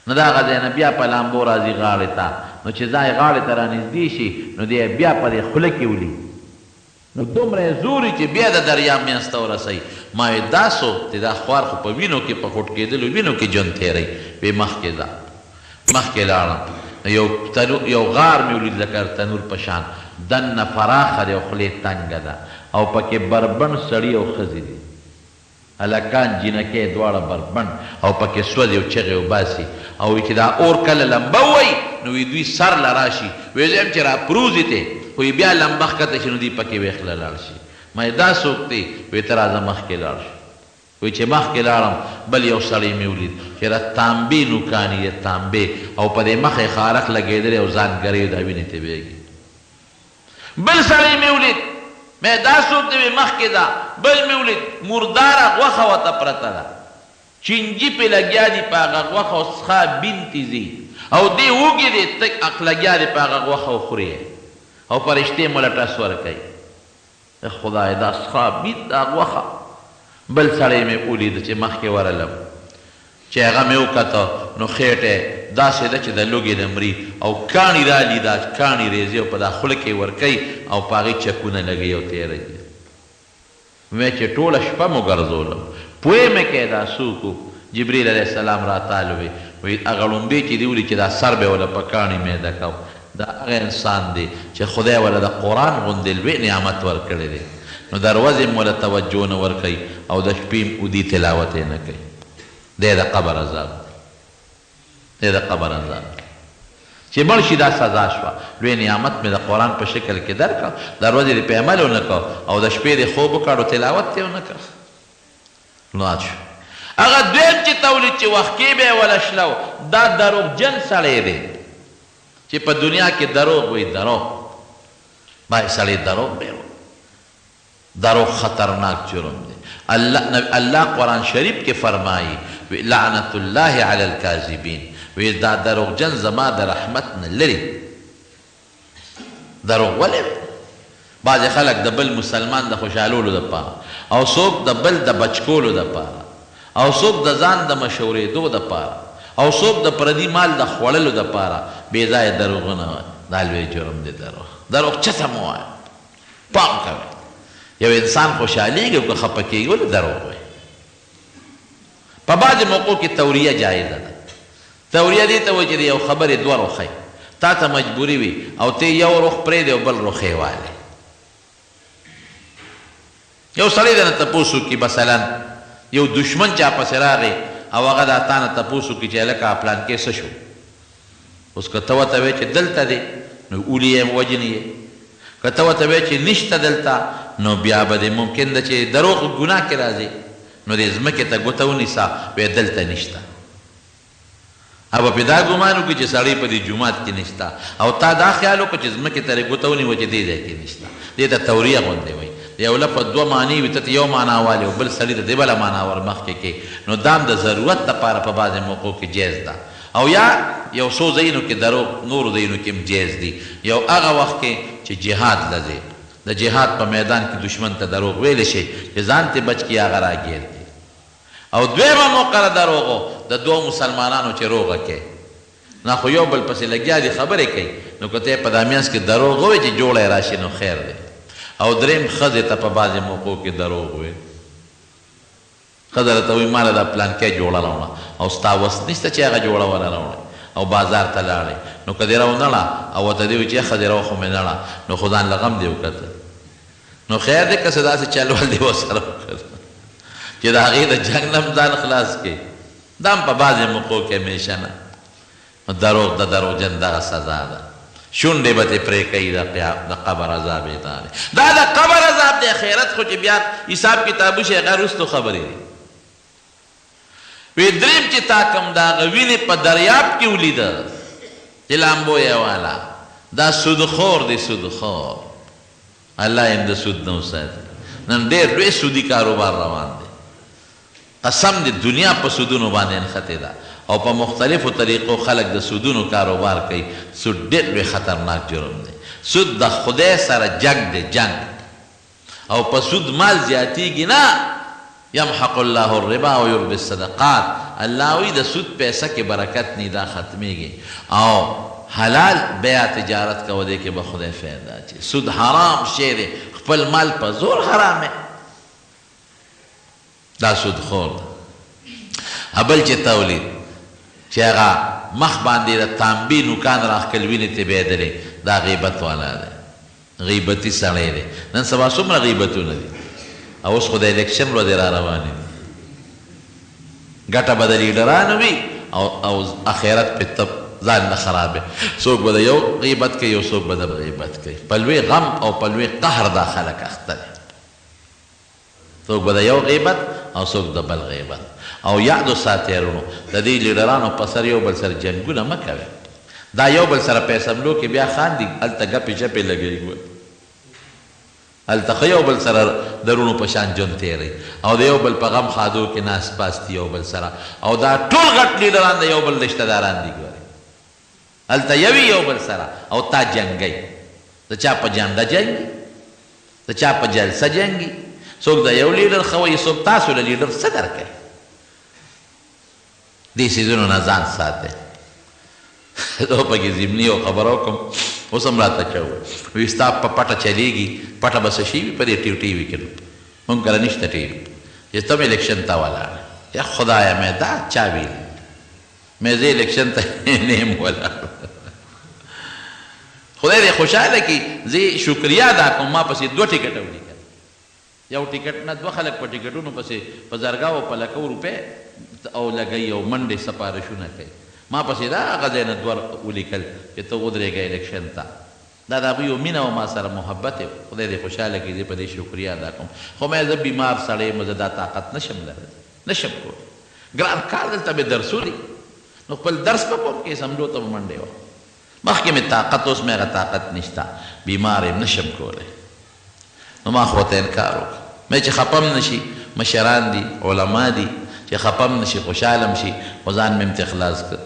نو د هغه ځای نه بیا په لامبو راځي غاړې ته، نو چې ځای غاړې ته رانږدې شي نو دی یې بیا په دې خوله کې ولي، نو دومره یې زور وي چې بیا د دریاب منځ ته ورسوي. ما وې دا څوک دی؟ دا خوار خو په وینو کې په خوټکېدلو وینو کې ژوند تېروي. وې مخکې ځه. مخکې لاړم نو یو تنور یو غار مې ولید لکه د تنور په شان، دننه پراخه دی او خوله یې تنګه ده او پکې بربنډ سړي او ښځې دي. هلکان جینکۍ دواړه بربنډ او پکې سوځي او چغې وباسي او وي چې دا اور کله لمبه ووهي نو وي دوی سر له راشي، وي زه یم چې راپروځي ترې خو وي بیا لمبه ښکته شي نو دوی پکې ویښ له لاړ شي. ما وې دا څوک دی؟ وي ته راځه مخکې لاړ شو. وي چې مخکې لاړم بل یو سړی مې ولید چې د تانبې نوکان یې تانبې او په دې مخ یې خارښ لګېدلی او ځان ګروي دا وینې ترې بهیږي. بل سړی مې ولید، مې دا څوک دی؟ وې مخکې ده. بل مې ولید، مرداره غوښه ورته پرته ده، چینجي پرې لګیا دي، په هغه غوښه او څښا بین ترې ځي او دی وږی دی، تک اق لګیا دی په هغه غوښه او خوري یې او فرشتې مو له ټس ورکوي. ای خدایه دا څښا بین دا غوښه. بل سړی مې ولید چې مخکې ورغلم، چې هغه مې وکته نو خېټه یې داسې ده چې د لوږې نه مري او کاڼي رالي، دا کاڼي رېزي او په دا خوله کې یې ورکوي او په هغې چکونه لګوي او تېروي. وې چې ټوله شپه مو ګرځولم، پوه مې کړې دا څوک وو؟ جبرئیل علیه السلام راتالو وې، وایي هغه ړومبی چې دې ولید چې دا سر به یې ورله په کاڼي میده کاوه، دا هغه انسان دی چې خدای وله د قرآن غوندې لوی نعمت ورکړی دی، نو د ورځې هم وله توجه نه ورکوي او د شپې هم اودي تلاوت یې نه کوي. دی د قبر عذاب دی، دی د قبر عذاب دی چې مړ شي دا سزا شوه. لوی نعمت مې د قرآن په شکل کې درکړ، د ورځې دې پې عمل ونه کړ او د شپې دې خوب وکړ او تلاوت دې ونه کړ. مات شو. هغه دویم چې تولید چې وخکې به یې وله شلو، دا دروغجن سړی دی چې په دنیا کې دروغ وایي، دروغ. بعضې سړی دروغ به وایي. دروغ خطرناک جرم دی. الله الله قرآن شریف کې فرمایي، لعنت الله علی الکاذبین، وی دا دروغجن زما د رحمت نه لرې. دروغ ولې وایې؟ بعضې خلک د بل مسلمان د خوشحالولو لپاره او څوک د بل د بچ کولو لپاره او څوک د ځان د مشهورېدو لپاره او څوک د پردي مال د خوړلو لپاره بې ځایه دروغونه وایي. دا لوی جرم دی دروغ. دروغ چېرته مه وایه، پام کوئ. یو انسان خوشحالېږي او که خپه کېږي ولې دروغ وایي؟ په بعضې موقعو کې توریه جایزه ده. توریه دې ته وایي چې د یو خبرې دوه رخه وي، تا ته مجبوري وي او ته یو رخ پرېږدې او بل رخ یې والې. یو سړی درنه تپوس وکړي، مثلا یو دښمن چا پسې راغی او هغه دا تا نه تپوس وکړي چې هلکه پلانکی څه شو؟ اوس که ته ورته وایې چې دلته دی نو ولي یې وژني یې، که ته ورته وایې چې نشته دلته نو بیا به دې ممکن ده چې دروغ ګناه کې راځي، نو دې ځمکې ته ګوته ونیسه وایه دلته نشته. او به پرې دا ګمان وکړي چې سړی په دې جومات کې نشته او تا دا خیال وکړ چې ځمکې ته دې ګوته ونیوه چې دې ځای کې نشته. دې ته توریه غوندې وایي. د یو لفظ دوه معنی وي، ته ترې یو معنا والې او بل سړي ته دې بله معنا ورمخکې کړې، نو دا هم د ضرورت لپاره په بعضې موقعو کې جایز ده او یا یو څو ځایونو کې دروغ نورو ځایونو کې هم جایز دي. یو هغه وخت کې چې جهاد له ځې، د جهاد په میدان کې دښمن ته دروغ ویلی شې چې ځان ترې بچ کړي یا هغه راګیر کړي. او دویمه موقع د دروغو د دوو مسلمانانو چې روغه کوي نه خو یو بل پسې لګیا دي خبرې کوي نو که ته په دا مینځ کې دروغ ووایې چې جوړه یې راشي نو خیر دی. او دریم ښځې ته په بعضې موقعو کې دروغ ویل. ښځه درته وایي ماله دا پلانکی جوړه راوړه او ستا وس نشته چې هغه جوړه وله راوړې او بازار ته لاړې نو که دې راونړه او ورته دې ووایي چې ښځې راوړه خو مې نړه نو خو ځان له غم دې وکتل نو خیر دی که څه داسې چل ول دې ورسره وکړ چې د هغې د جنګ نه هم ځان خلاص کړې. دا هم په بعضې موقعو کې همېشه نه. نو دروغ د دروغجن دغه سزا ده. شونډې به ترې پرې کوي د د قبر عذاب یې دا دی. دا د قبر عذاب دی اخرت خو چې بیا حساب کتاب وشي هغه وروستو خبرې دي. وی دریم چې تا کوم د هغه وینې په دریاب کې ولیده چې لامبو یې والا دا سودخور دی سودخور. الله یې هم د سود نه وساتي. نن ډېر لوی سودي کاروبار روان دی. قسم دی دنیا په سودونو باندې نښتې ده او په مختلفو طریقو خلک د سودونو کاروبار کوي. سود ډېر لوی خطرناک جرم دی. سود د خدای سره جنګ دی جنګ. او په سود مال زیاتیږي نه، یمحق الله الربا ویربی الصدقات، الله وایي د سود پیسه کې برکت نه وي دا ختمیږي او حلال بیع تجارت کوه دې کې به خدای فایده اچوي، سود حرام شی دی خپل مال په زور حراموې دا سود خور ده. ابل چې تا ولید چې هغه مخ باندې د تانبې نوکان راښکل وینې ترې بهېدلې دا غیبت والا دی. غیبتي سړی دی. نن سبا څومره غیبتونه دي او اوس خو د الیکشن ورځې را روانې دي. ګټه به د لیډرانو وي او او اخرت پې ته ځان نه خرابې. څوک به د یو غیبت کوي او څوک به د بل غیبت کوي. په لوی غم او په لوی قهر دا خلک اخته دي. څوک به د یو غیبت او څوک د بل غیبت. او یاد وساتئ وروڼو د دې لیډرانو په سر یو بل سره جنګونه مه کوئ. دا یو بل سره په اسمبلو کې بیا خاندي هلته ګپې چپې لګوي ګورئ هلته ښه یو بل سره د روڼو په شان ژوند تیروي او د یو بل په غم ښادو کې ناست پاست دي یو بل سره او دا ټول غټ لیډران د یو بل رشته داران دي ګورئ هلته یوي یو بل سره او تا جنګوي د چا په جنډه جنګي د چا په جلسه جنګي څوک د یو لیډر ښه وایي څوک تاسو له لیډر څه درکوي دې څیزونو نه ځان ساتئ. زه پکې ضمني یو خبره وکړم اوس هم راته چا وویل وي ستا په پټه چلېږي پټه به څه شی وي په دې ټي ټي وي کې نو مونږ کره نشته ټي وي چې ته هم الیکشن ته ولاړ یا خدایه مې دا چا ویلي مې زه الیکشن ته نه یم ولاړ. خدای دې خوشحاله کړي زه شکریه ادا کوم ما پسې دوه ټکټه ولیکل یو ټکټ نه دوه خلک په ټکټونو پسې په زرګاو په لکو روپۍ او لګوي او منډې سپارشونه کوي ما پسې دا هغه ځای نه دوه ولیکل چې ته ودرېږه الیکشن ته دا د هغوی یو مینه وه ما سره محبت یې و خدای دې خوشحاله کړي زه په دې شکریه ادا کوم خو مې زه بیمار سړی یم زه دا طاقت نشم لرلی نشم کولی ګران کار دلته مې درسونه دي نو خپل درس به کوم کې اسمبلو ته به منډې وهم مخکې مې طاقت اوس مې هغه طاقت نشته بیمار یم نشم کولی نو ما خو ورته انکار وکړ مې چې خپه هم نشي مشران دي علما دي چې خپه هم نشي خوشحاله هم شي خو ځان مې هم ترې خلاص کړ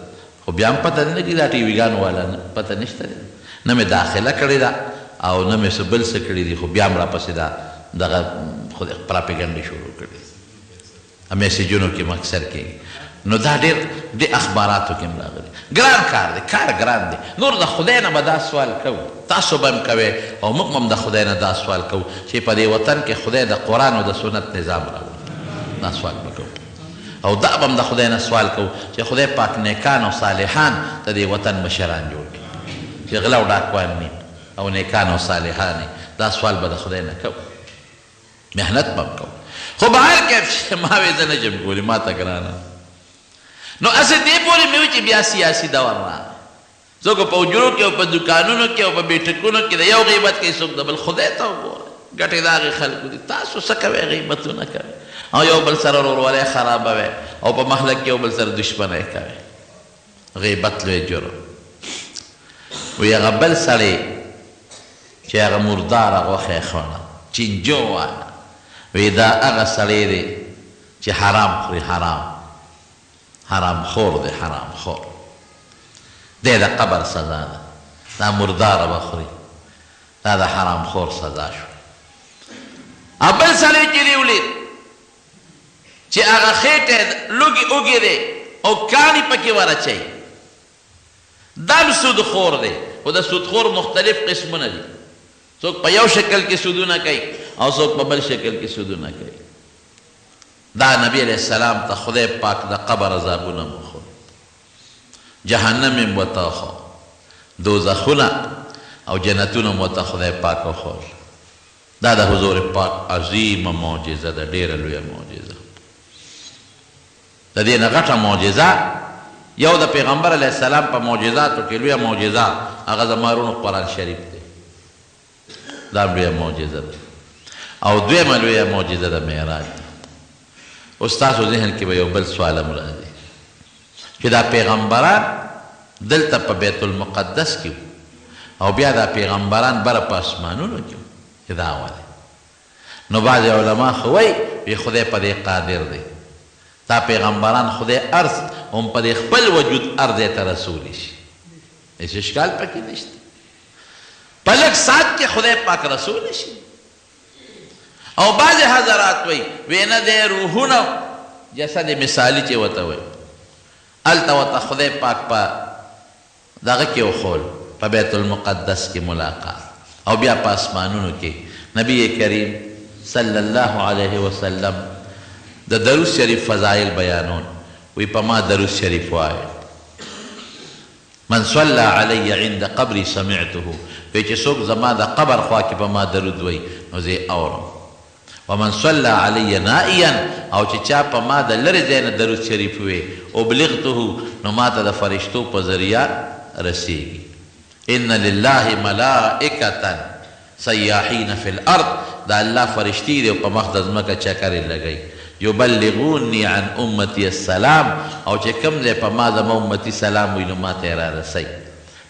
خو بیا هم پته نه لګي دا ټي وي ګانو والا نه پته نشته دی نه مې داخله کړې ده او نه مې څه بل څه کړي دي خو بیا هم راپسې دا دغه خو پراپیګنډې شروع کړي میسجونو کې هم اکثر کېږي نو دا ډېر دې اخباراتو کې هم راغلي ګران کار دی کار ګران دی نور د خدای نه به دا سوال کوو تاسو به هم کوئ او موږ به هم د خدای نه دا سوال کوو چې په دې وطن کې خدای د قرآن او د سنت نظام راولي دا سوال به کوو او دا به هم د خدای نه سوال کوو چې خدای پاک نیکان او صالحان د دې وطن مشران جوړ کړي چې غله او ډاکوان نه او نیکان او صالحان دا سوال به د خدای نه کوو محنت به هم کوم خو بهر کیف چې ما وې زه نه شم کولی ما ته ګرانه نو هسې دې پورې مې وي چې بیا سیاسي دور راغی. څوک په حجرو کې او په دوکانونو کې او په بیټکونو کې د یو غیبت کوي، څوک د بل. خدای ته وګوره، ګټې د هغې خلکو دي، تاسو څه کوئ؟ غیبتونه کوئ او یو بل سره ورورولۍ خرابوئ او په محله کې یو بل سره دښمنۍ کوئ. غیبت لوی جرم. وی هغه بل سړی چې هغه مرداره غوښه یې خوړه، چینجو والا، وی دا هغه سړی دی چې حرام خوري، حرام، حرام خور دی، حرام خور دی، د قبر سزا ده، دا مرداره به خوري، دا د حرام خور سزا شو. بل سړی چې دی ولید چې هغه خېټه لوګي اوږې دی او کاڼي پکې ور اچوي، دا هم سود خور دی. خو د سود خور مختلف قسمونه دي، څوک په یو شکل کې سودونه کوي او څوک په بل شکل کې سودونه کوي. دا نبی علیه السلام ته خدای پاک د قبر عذابونه هم وښول، جهنم یې هم ورته وښود، دوزخونه او جنتونه هم ورته خدای پاک وښول. دا د حضور پاک عظیمه معجزه ده، ډېره لویه معجزه. د دې نه غټه معجزه یو د پیغمبر علیه السلام په معجزاتو کې لویه معجزه هغه زما وروڼو قرآن شریف دی، دا هم لویه معجزه ده. او دویمه لویه معجزه د معراج ده. اوس ستاسو ذهن کې به یو بل سوال هم راځي چې دا پیغمبران دلته په بیت المقدس کې او بیا دا پیغمبران بره په اسمانونو کې وو، چې دا ولې؟ نو بعضې علما خو وایي وي خدای په دې قادر دی، دا پیغمبران خدای ارض هم په دې خپل وجود هر ځای ته رسولی شي، هېڅ اشکال پکې نشته، په لږ ساعت کې خدای پاک رسولی شي. او بعضې حضرات وایي وی نه دی روحونه جسد مثالي چې ورته وایي، هلته ورته خدای پاک په دغه کې وښول، په بیت المقدس کې ملاقات او بیا په اسمانونو کې نبی کریم صلی الله علیه وسلم د درود شریف فضایل بیانول، وی په ما درود شریف وایه، من صلی علی عند قبری سمعته، وی چې څوک زما د قبر خوا کې په ما درود وایي نو زه یې اورم. ومن صلی علی نائیا، او چې چا په ما د لرې ځای نه درود شریف ووی، ابلغته، نو ما ته د فرشتو په ذریعه رسیږي. ان لله ملائکة سیاحین فی الارض، د الله فرشتې دي او په مخ د ځمکه چکرې لګوي، یبلغوني عن امتي السلام، او چې کوم ځای په ما زما امتي سلام وایي نو ما ته یې رارسوي.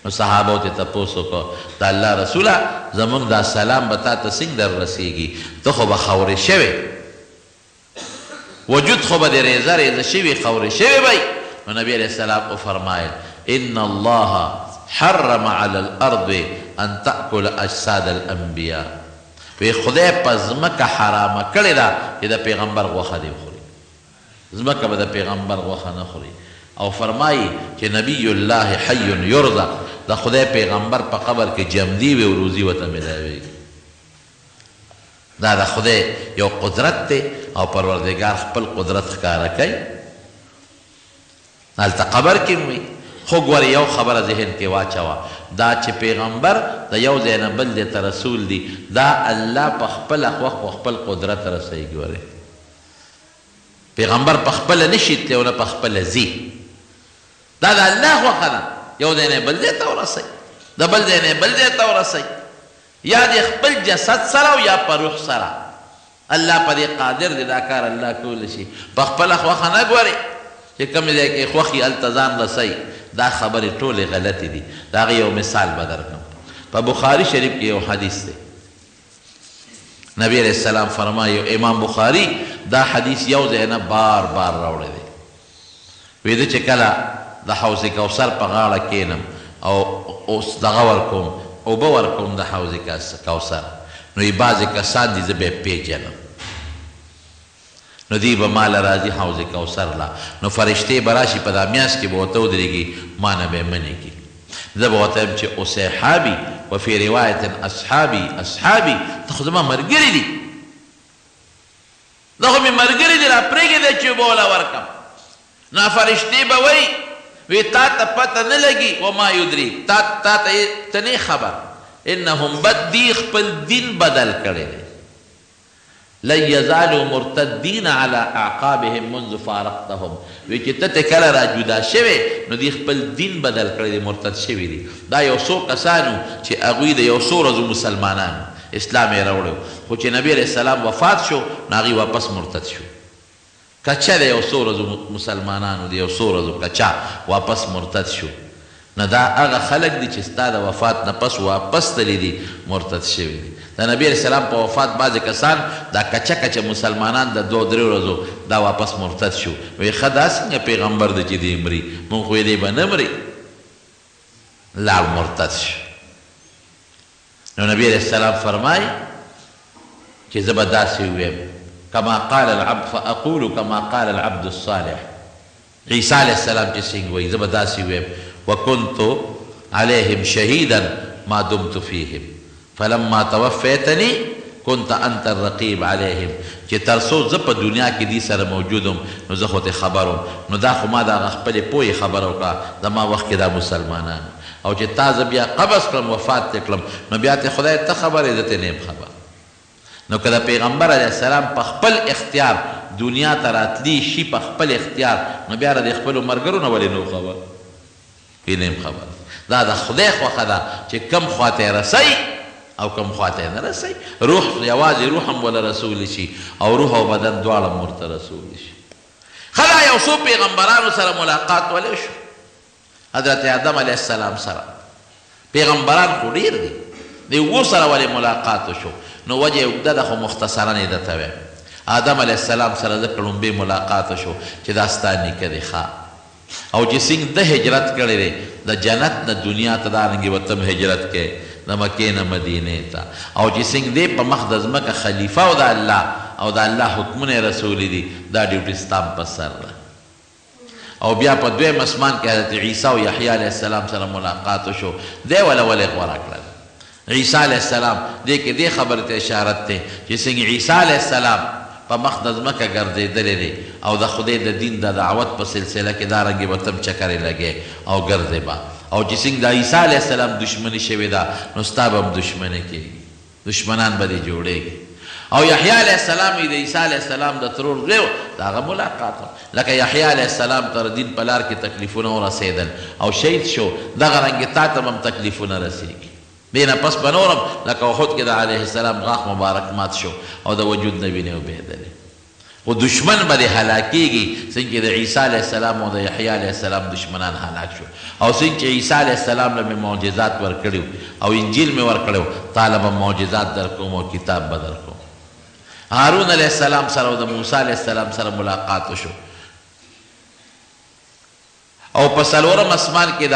نو صحابو ترې تپوس وکړ، د الله رسوله! زموږ دا سلام به تا ته څنګه در رسېږي، ته خو به خاورې شوې، وجود خو به دې رېزه رېزه شوي، خاورې شوې به وي. نو نبي علیه السلام وفرمایل، ان الله حرم علی الارض ان تأکل اجساد الانبیاء، وی خدای په ځمکه حرامه کړې ده چې د پیغمبر غوښه دې وخوري. ځمکه به د پیغمبر غوښه نه خوري او فرمايي چې نبي الله حي يرزق، د خدای پیغمبر په قبر کې ژوندی وي او روزي ورته ملاویږي. دا د خدای یو قدرت دی او پروردګار خپل قدرت ښکاره کوي، هلته قبر کې هم وي. خو ګورې یو خبره ذهن کې واچوه، دا چې پیغمبر د یو ځای نه بل ځای ته رسول دي، دا الله په خپله خوښ په خپل قدرت رسوي. ګورې پیغمبر په خپله نه شي تللی او نه په خپله ځي، دا د الله خوښه ده، یو ځای نه بل ځای ته ورسوي، د بل ځای نه بل ځای ته ورسوي، یا د خپل جسد سره او یا په روح سره. الله په دې قادر دی، دا کار الله کولی شي، په خپله خوښه نه ګورې چې کوم ځای کې خوښ یې هلته ځان رسوي. دا خبرې ټولې غلطې دي. د هغې یو مثال به درکړم. په بخاري شریف کې یو حدیث دی، نبی علیه السلام فرمایي، امام بخاري دا حدیث یو ځای نه بار بار راوړی دی، وی زه چې کله د حوض کوثر په غاړه کینم او اوس دغه ورکوم، اوبه ورکوم د حوض کوثر، نو یې بعضې کسان دي زه به یې پېژنم، نو دوی به ما له راځي حوض کوثر له، نو فرشتې به راشي په دا میاشت کې به ورته ودرېږي، ما نه به یې منې کړي، زه به ورته وایم چې اصحابي وفي روایت اصحابي اصحابي، دا خو زما ملګري دي، دا خو مې ملګري دي، را پرېږدی چې اوبه وله ورکړم. نو فرشتې به وایي، وی تا ته پته نه لګي، وما یدریک، تا تا ته ته نه خبر، انهم بد دی خپل دین بدل کړی دی. لن یزالوا مرتدین علی اعقابهم منذ فارقتهم، وی چې ته ترې کله را جدا شوې نو دوی خپل دین بدل کړی دی، مرتد شوي دي. دا یو څو کسان وو چې هغوی د یو څو ورځو مسلمانان وو، اسلام یې راوړی وو، خو چې نبي علیه السلام وفات شو نو هغوی واپس مرتد شو. کچه د یو څو ورځو مسلمانانو د یو څو ورځو کچه واپس مرتد شو. نو دا هغه خلک دي چې ستا د وفات نه پس واپس تللي دي، مرتد شوي دي. د نبي علیه السلام په وفات بعضې کسان دا کچه کچه مسلمانان د دوو درې ورځو دا واپس مرتد شو. وایي ښه دا څنګه پیغمبر دی چې دی مري، مونږ خو یې دی به نه مري. لاړ مرتد شو. نو نبی علیه السلام فرمایي چې زه به داسې ووایم، کما قال العبد فاقول کما قال العبد الصالح، عیسی علیه السلام چې څنګه وایي زه به داسې ووایم، وکنت علیهم شهیدا ما دمت فیهم فلما توفیتنی کنت انت الرقیب علیهم، چې تر څو زه په دنیا کې دوی سره موجود وم نو زه خو ترې خبر وم، نو دا خو ما د هغه خپلې پوهې خبره وکړه، زما وخت کې دا مسلمانان وو. او چې تا زه بیا قبض کړم وفات دې کړم نو بیا ترې خدای ته خبر یې زه ترې نه یم خبر. نو که د پیغمبر علیه السلام په خپل اختیار دنیا ته راتلی شي په خپل اختیار نو بیا د خپلو ملګرو نه ولې نه وو خبر؟ وی نه یم خبر. دا د خدای خوښه ده چې کوم خوا ته یې رسوي او کوم خوا ته یې نه رسوي. روح یوازې روح هم وله رسولی شي او روح او بدن دواړه هم ورته رسولی شي. ښه دا یو څو پیغمبرانو سره ملاقات ولې وشو؟ حضرت آدم علیه السلام سره پیغمبران خو ډیر دي، د اوو سره ولې ملاقات وشو؟ نو وجه یې اوږده ده خو مختصرا یې درته وایم. آدم علیه السلام سره ځکه ړومبی ملاقات وشو چې دا ستا نیکه دی ښه، او چې څنګه ده هجرت کړی دی د جنت نه دنیا ته دارنګې به ته هم هجرت کوې د مکې نه مدینې ته، او چې څنګه دی په مخ د ځمکه خلیفه او د الله او د الله حکمونه یې رسولي دي دا ډیوټي ستا هم په سر ده. او بیا په دویم اسمان کې حضرت عیسی او یحیی علیه السلام سره ملاقات وشو، دی وله ولې غوره کړل؟ عیسی علیه السلام، دې کې دې خبرې ته اشارت دی چې څنګه عیسی علیه السلام په مخ د ځمکه ګرځېدلی دی او د خدای د دین د دعوت په سلسله کې دا رنګې به ته هم چکرې لګې او ګرځې به، او چې څنګه د عیسی علیه السلام دښمني شوې ده نو ستا به هم دښمني کېږي. دښمنان به دې جوړېږي. او یحیی علیه السلام یې د عیسی علیه السلام د ترور زوی و، د هغه ملاقات هم لکه یحیی علیه السلام ته د دین په لار کې تکلیفونه ورسېدل او شهید شو، دغه رنګې تا ته به هم تکلیفونه رسېږي. دې نه پس به نور هم لکه احد کې د علیه السلام غاښ مبارک مات شو او د وجود نه وینې وبهېدلې. خو دښمن به دې هلاکېږي، څنګه چې د عیسی علیه السلام او د یحیی علیه السلام دښمنان هلاک شو او څنګه چې عیسی علیه السلام له مې معجزات ورکړي وو او انجیل مې ورکړی وو، تا له به معجزات درکوم او کتاب به درکوم. هارون علیه السلام سره او د موسی علیه السلام سره ملاقات وشو. او په څلورم اسمان کې د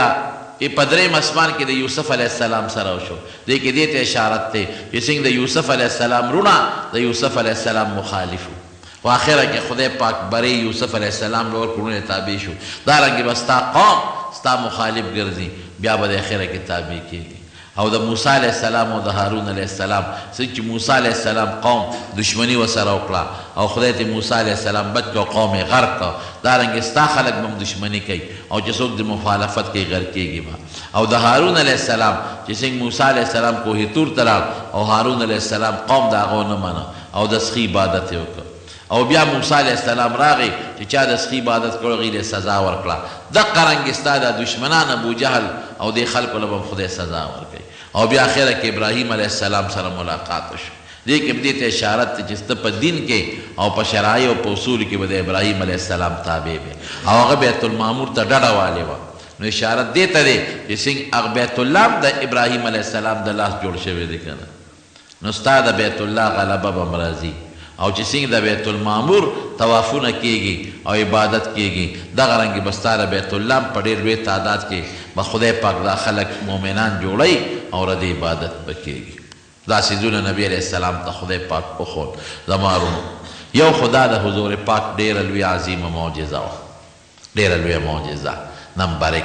په دریم اسمان کې د یوسف علیه السلام سره وشو. دې کې دې ته اشارت دی چې څنګه د یوسف علیه السلام وروڼه د یوسف علیه السلام مخالف وو، خو اخره کې خدای پاک بری یوسف علیه السلام له ورکړ، وروڼه یې تابع شو. دا رنګې به ستا قوم ستا مخالف ګرځي، بیا به د اخره کې تابع کېږي. او د موسی علیه السلام او د هارون علیه السلام، څنګه چې موسی علیه السلام قوم دښمني ورسره وکړه او خدای ترې موسی علیه السلام بچ کړ او قوم یې غرق کړ، دارنګه ستا خلک به هم دښمني کوي او چې څوک دې مخالفت کوي غرقېږي به. او د هارون علیه السلام، چې څنګه موسی علیه السلام کوه طور ته لاړ او هارون علیه السلام قوم د هغه ونه منه او د سخي عبادت یې وکړ. او بیا موسی علیه السلام راغی چې چا د سخي عبادت کړو هغوی له سزا ورکړه، دقه رنګ ستا دا دښمنان ابوجهل او دې خلکو له به هم خدای سزا ورکوي. او بیا اخره کې ابراهیم علیه السلام سره ملاقات وشو، دې کې هم دې ته اشارت دی چې ته په دین کې او په شرایع او په اصولو کې به د ابراهیم علیه السلام تابع وې او هغه بیت المعمور ته ډډه والې وه، نو اشارت دې ته دی چې څنګه هغه بیت الله هم د ابراهیم علیه السلام د لاس جوړ شوی دی کنه. نو ستا د بیت الله غلبه به هم راځي او چې څنګه د بیت المعمور طوافونه کېږي او عبادت کېږي دغه رنګې به ستا د بیت الله هم په ډېر لوی تعداد کې به خدای پاک دا خلک مؤمنان جوړوي او ردې عبادت به کېږي. دا څیزونه نبي علیه السلام ته خدای پاک وښود. زما وروڼو! یو خو دا د حضور پاک ډېره لویه عظیمه معجزه وه. ډېره لویه معجزه نمبر ایک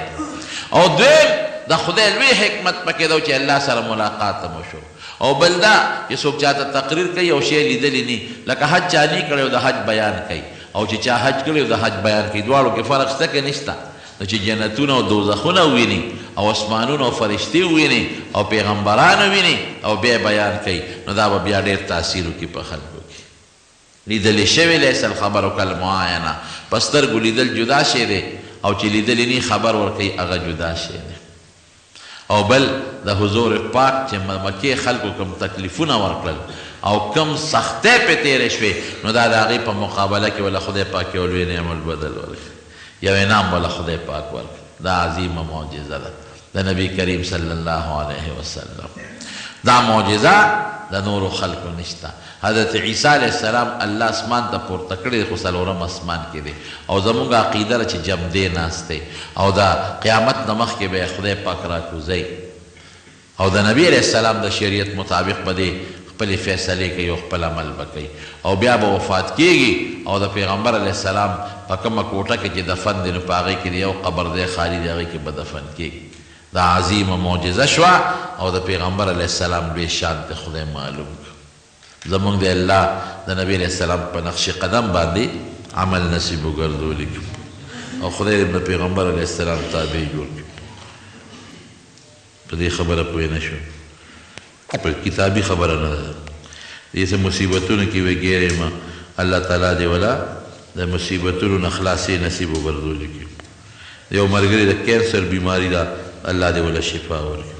او دویم د خدای لوی حکمت پکې دا و چې الله سره ملاقات هم وشو او بل دا چې څوک چاته تقریر کوي او شی لیدلی نی لکه حج چا نی کړی او د حج بیان کوي او چې چا حج کړی او د حج بیان کوي دواړو کې فرق شته که نشته؟ نو چې جنتونه او دوزخونه وویني او اسمانونه او فرشتې وویني او پیغمبران وویني او بیا بیان کوي نو دا به بیا ډېر تاثیر وکړي په خلکو کې. لیدل شوی لیس الخبر کالمعاینه، په سترګو لیدل جدا شی دی او چې لیدلی نه خبر ورکوي هغه جدا شی دی. او بل د حضور پاک چې مکې خلکو کوم تکلیفونه ورکړل او کوم سختۍ پرې تېرې شوې، نو دا د هغې په مقابله کې وله خدای پاک یو لوی نعم البدل ورکړ، یو انعام وله خدای پاک ورکړ. دا عظیمه معجزه ده د نبی کریم صلی الله علیه وسلم. دا معجزه د نورو خلکو نشته. حضرت عیسی علیه السلام الله اسمان ته پورته کړی خو څلورم اسمان کې دی، او زموږ عقیده ده چې جمدې ناست دی او د قیامت نه مخکې به یې خدای پاک راکوزوي، او د نبی علیه السلام د شریعت مطابق به دی خپلې فیصلې کوي او خپل عمل به کوي، او بیا به وفات کېږي. او د پیغمبر علیه السلام په کومه کوټه کې چې دفن دی نو په هغې کې یو قبر دی خالي دی، هغې کې به دفن کېږي. دا عظیمه معجزه شوه او د پیغمبر علیه السلام لوی شان ته خدای معلوم کړ. زمونږ دی الله د نبی علیه السلام په نقش قدم باندې عمل نصیب وګرځولي او خدای دې د پیغمبر علیه السلام تابع جوړ کړي. په دې خبره پوه نه شو، په کتابي خبره نه ده. دې څه مصیبتونو کې به ګیر یم، الله تعالی دې ولا د مصیبتونو نه خلاصې نصیب وګرځولي کړي. یو ملګري د کینسر بیماري ده، الله دې ولا شفا ورکړي.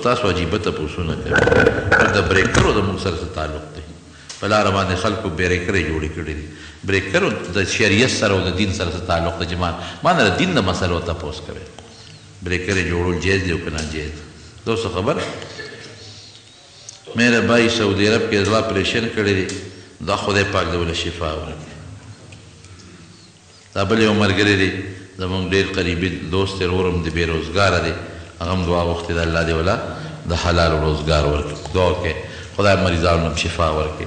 تاسو عجیبه تپوسونه کوئ. پر د بریکرو زموږ سره څه تعلق دی؟ په لاره باندې خلکو بریکرې جوړې کړې دي. بریکرو د شریعت سره او د دین سره څه تعلق دی چې ما نه د دین د مسلو تپوس کوي؟ بریکرې جوړول جایز دی او که ناجایز دی؟ تاسو خبر؟ میرا بھائی سعودي عرب کې زړه اپریشن کړی دی، دا خدای پاک دې وله شفا ورکړي. دا بل یو ملګری دی زموږ ډېر قریبي دوست دی، ورور هم دی، بې روزګاره دی، هغه هم دعا غوښتې ده، الله دې وله د حلال روزګار ورکړي. دعا وکړئ خدای مریضانو هم شفا ورکړي.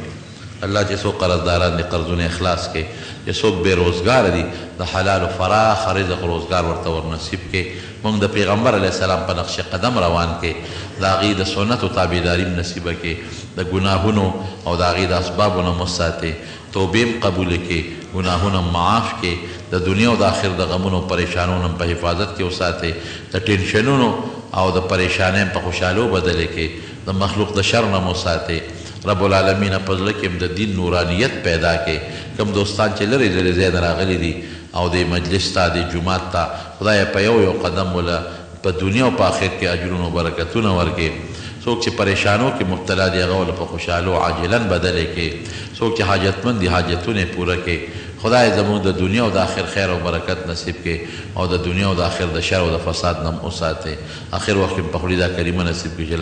الله چې څوک قرضداران دي قرضونه یې خلاص کړي، چې څوک بې روزګاره دي د حلال فراخ رزق روزګار ورته ورنصیب کړي. موږ د پیغمبر علیه السلام په نقش قدم روان کړي، د هغې د سنتو تابعداري هم نصیبه کړي، د ګناهونو او د هغې د اسبابو نه مو ساتي، توبې هم قبولې کړي، ګناهونه هم معاف کړي، د دنیا او د آخر د غمونو او پریشانونو هم په حفاظت کې وساتي، د ټینشنونو او د پریشانۍ هم په خوشحالو بدلې کړي، د مخلوق د شر نه مو ساتي. رب العالمین په زړه کې هم د دین نورانیت پیدا کړي. کوم دوستان چې لرې لرې ځای نه راغلي دي او دې مجلس ته، دې جومات ته، خدای په یو یو قدم وله په دنیا او په آخر کې اجرونه او برکتونه ورکړي. څوک چې پریشانو کې مبتلا دي هغه ول په خوشحالو عاجلا بدلې کړي. څوک چې حاجتمند دي حاجتونه یې پوره کړي. خدای زموږ د دنیا او د آخر خیر او برکت نصیب کړي او د دنیا او د آخر د شر او د فساد نه هم وساتي. آخر وخت کې په خولې دا کلمه نصیب کړي چې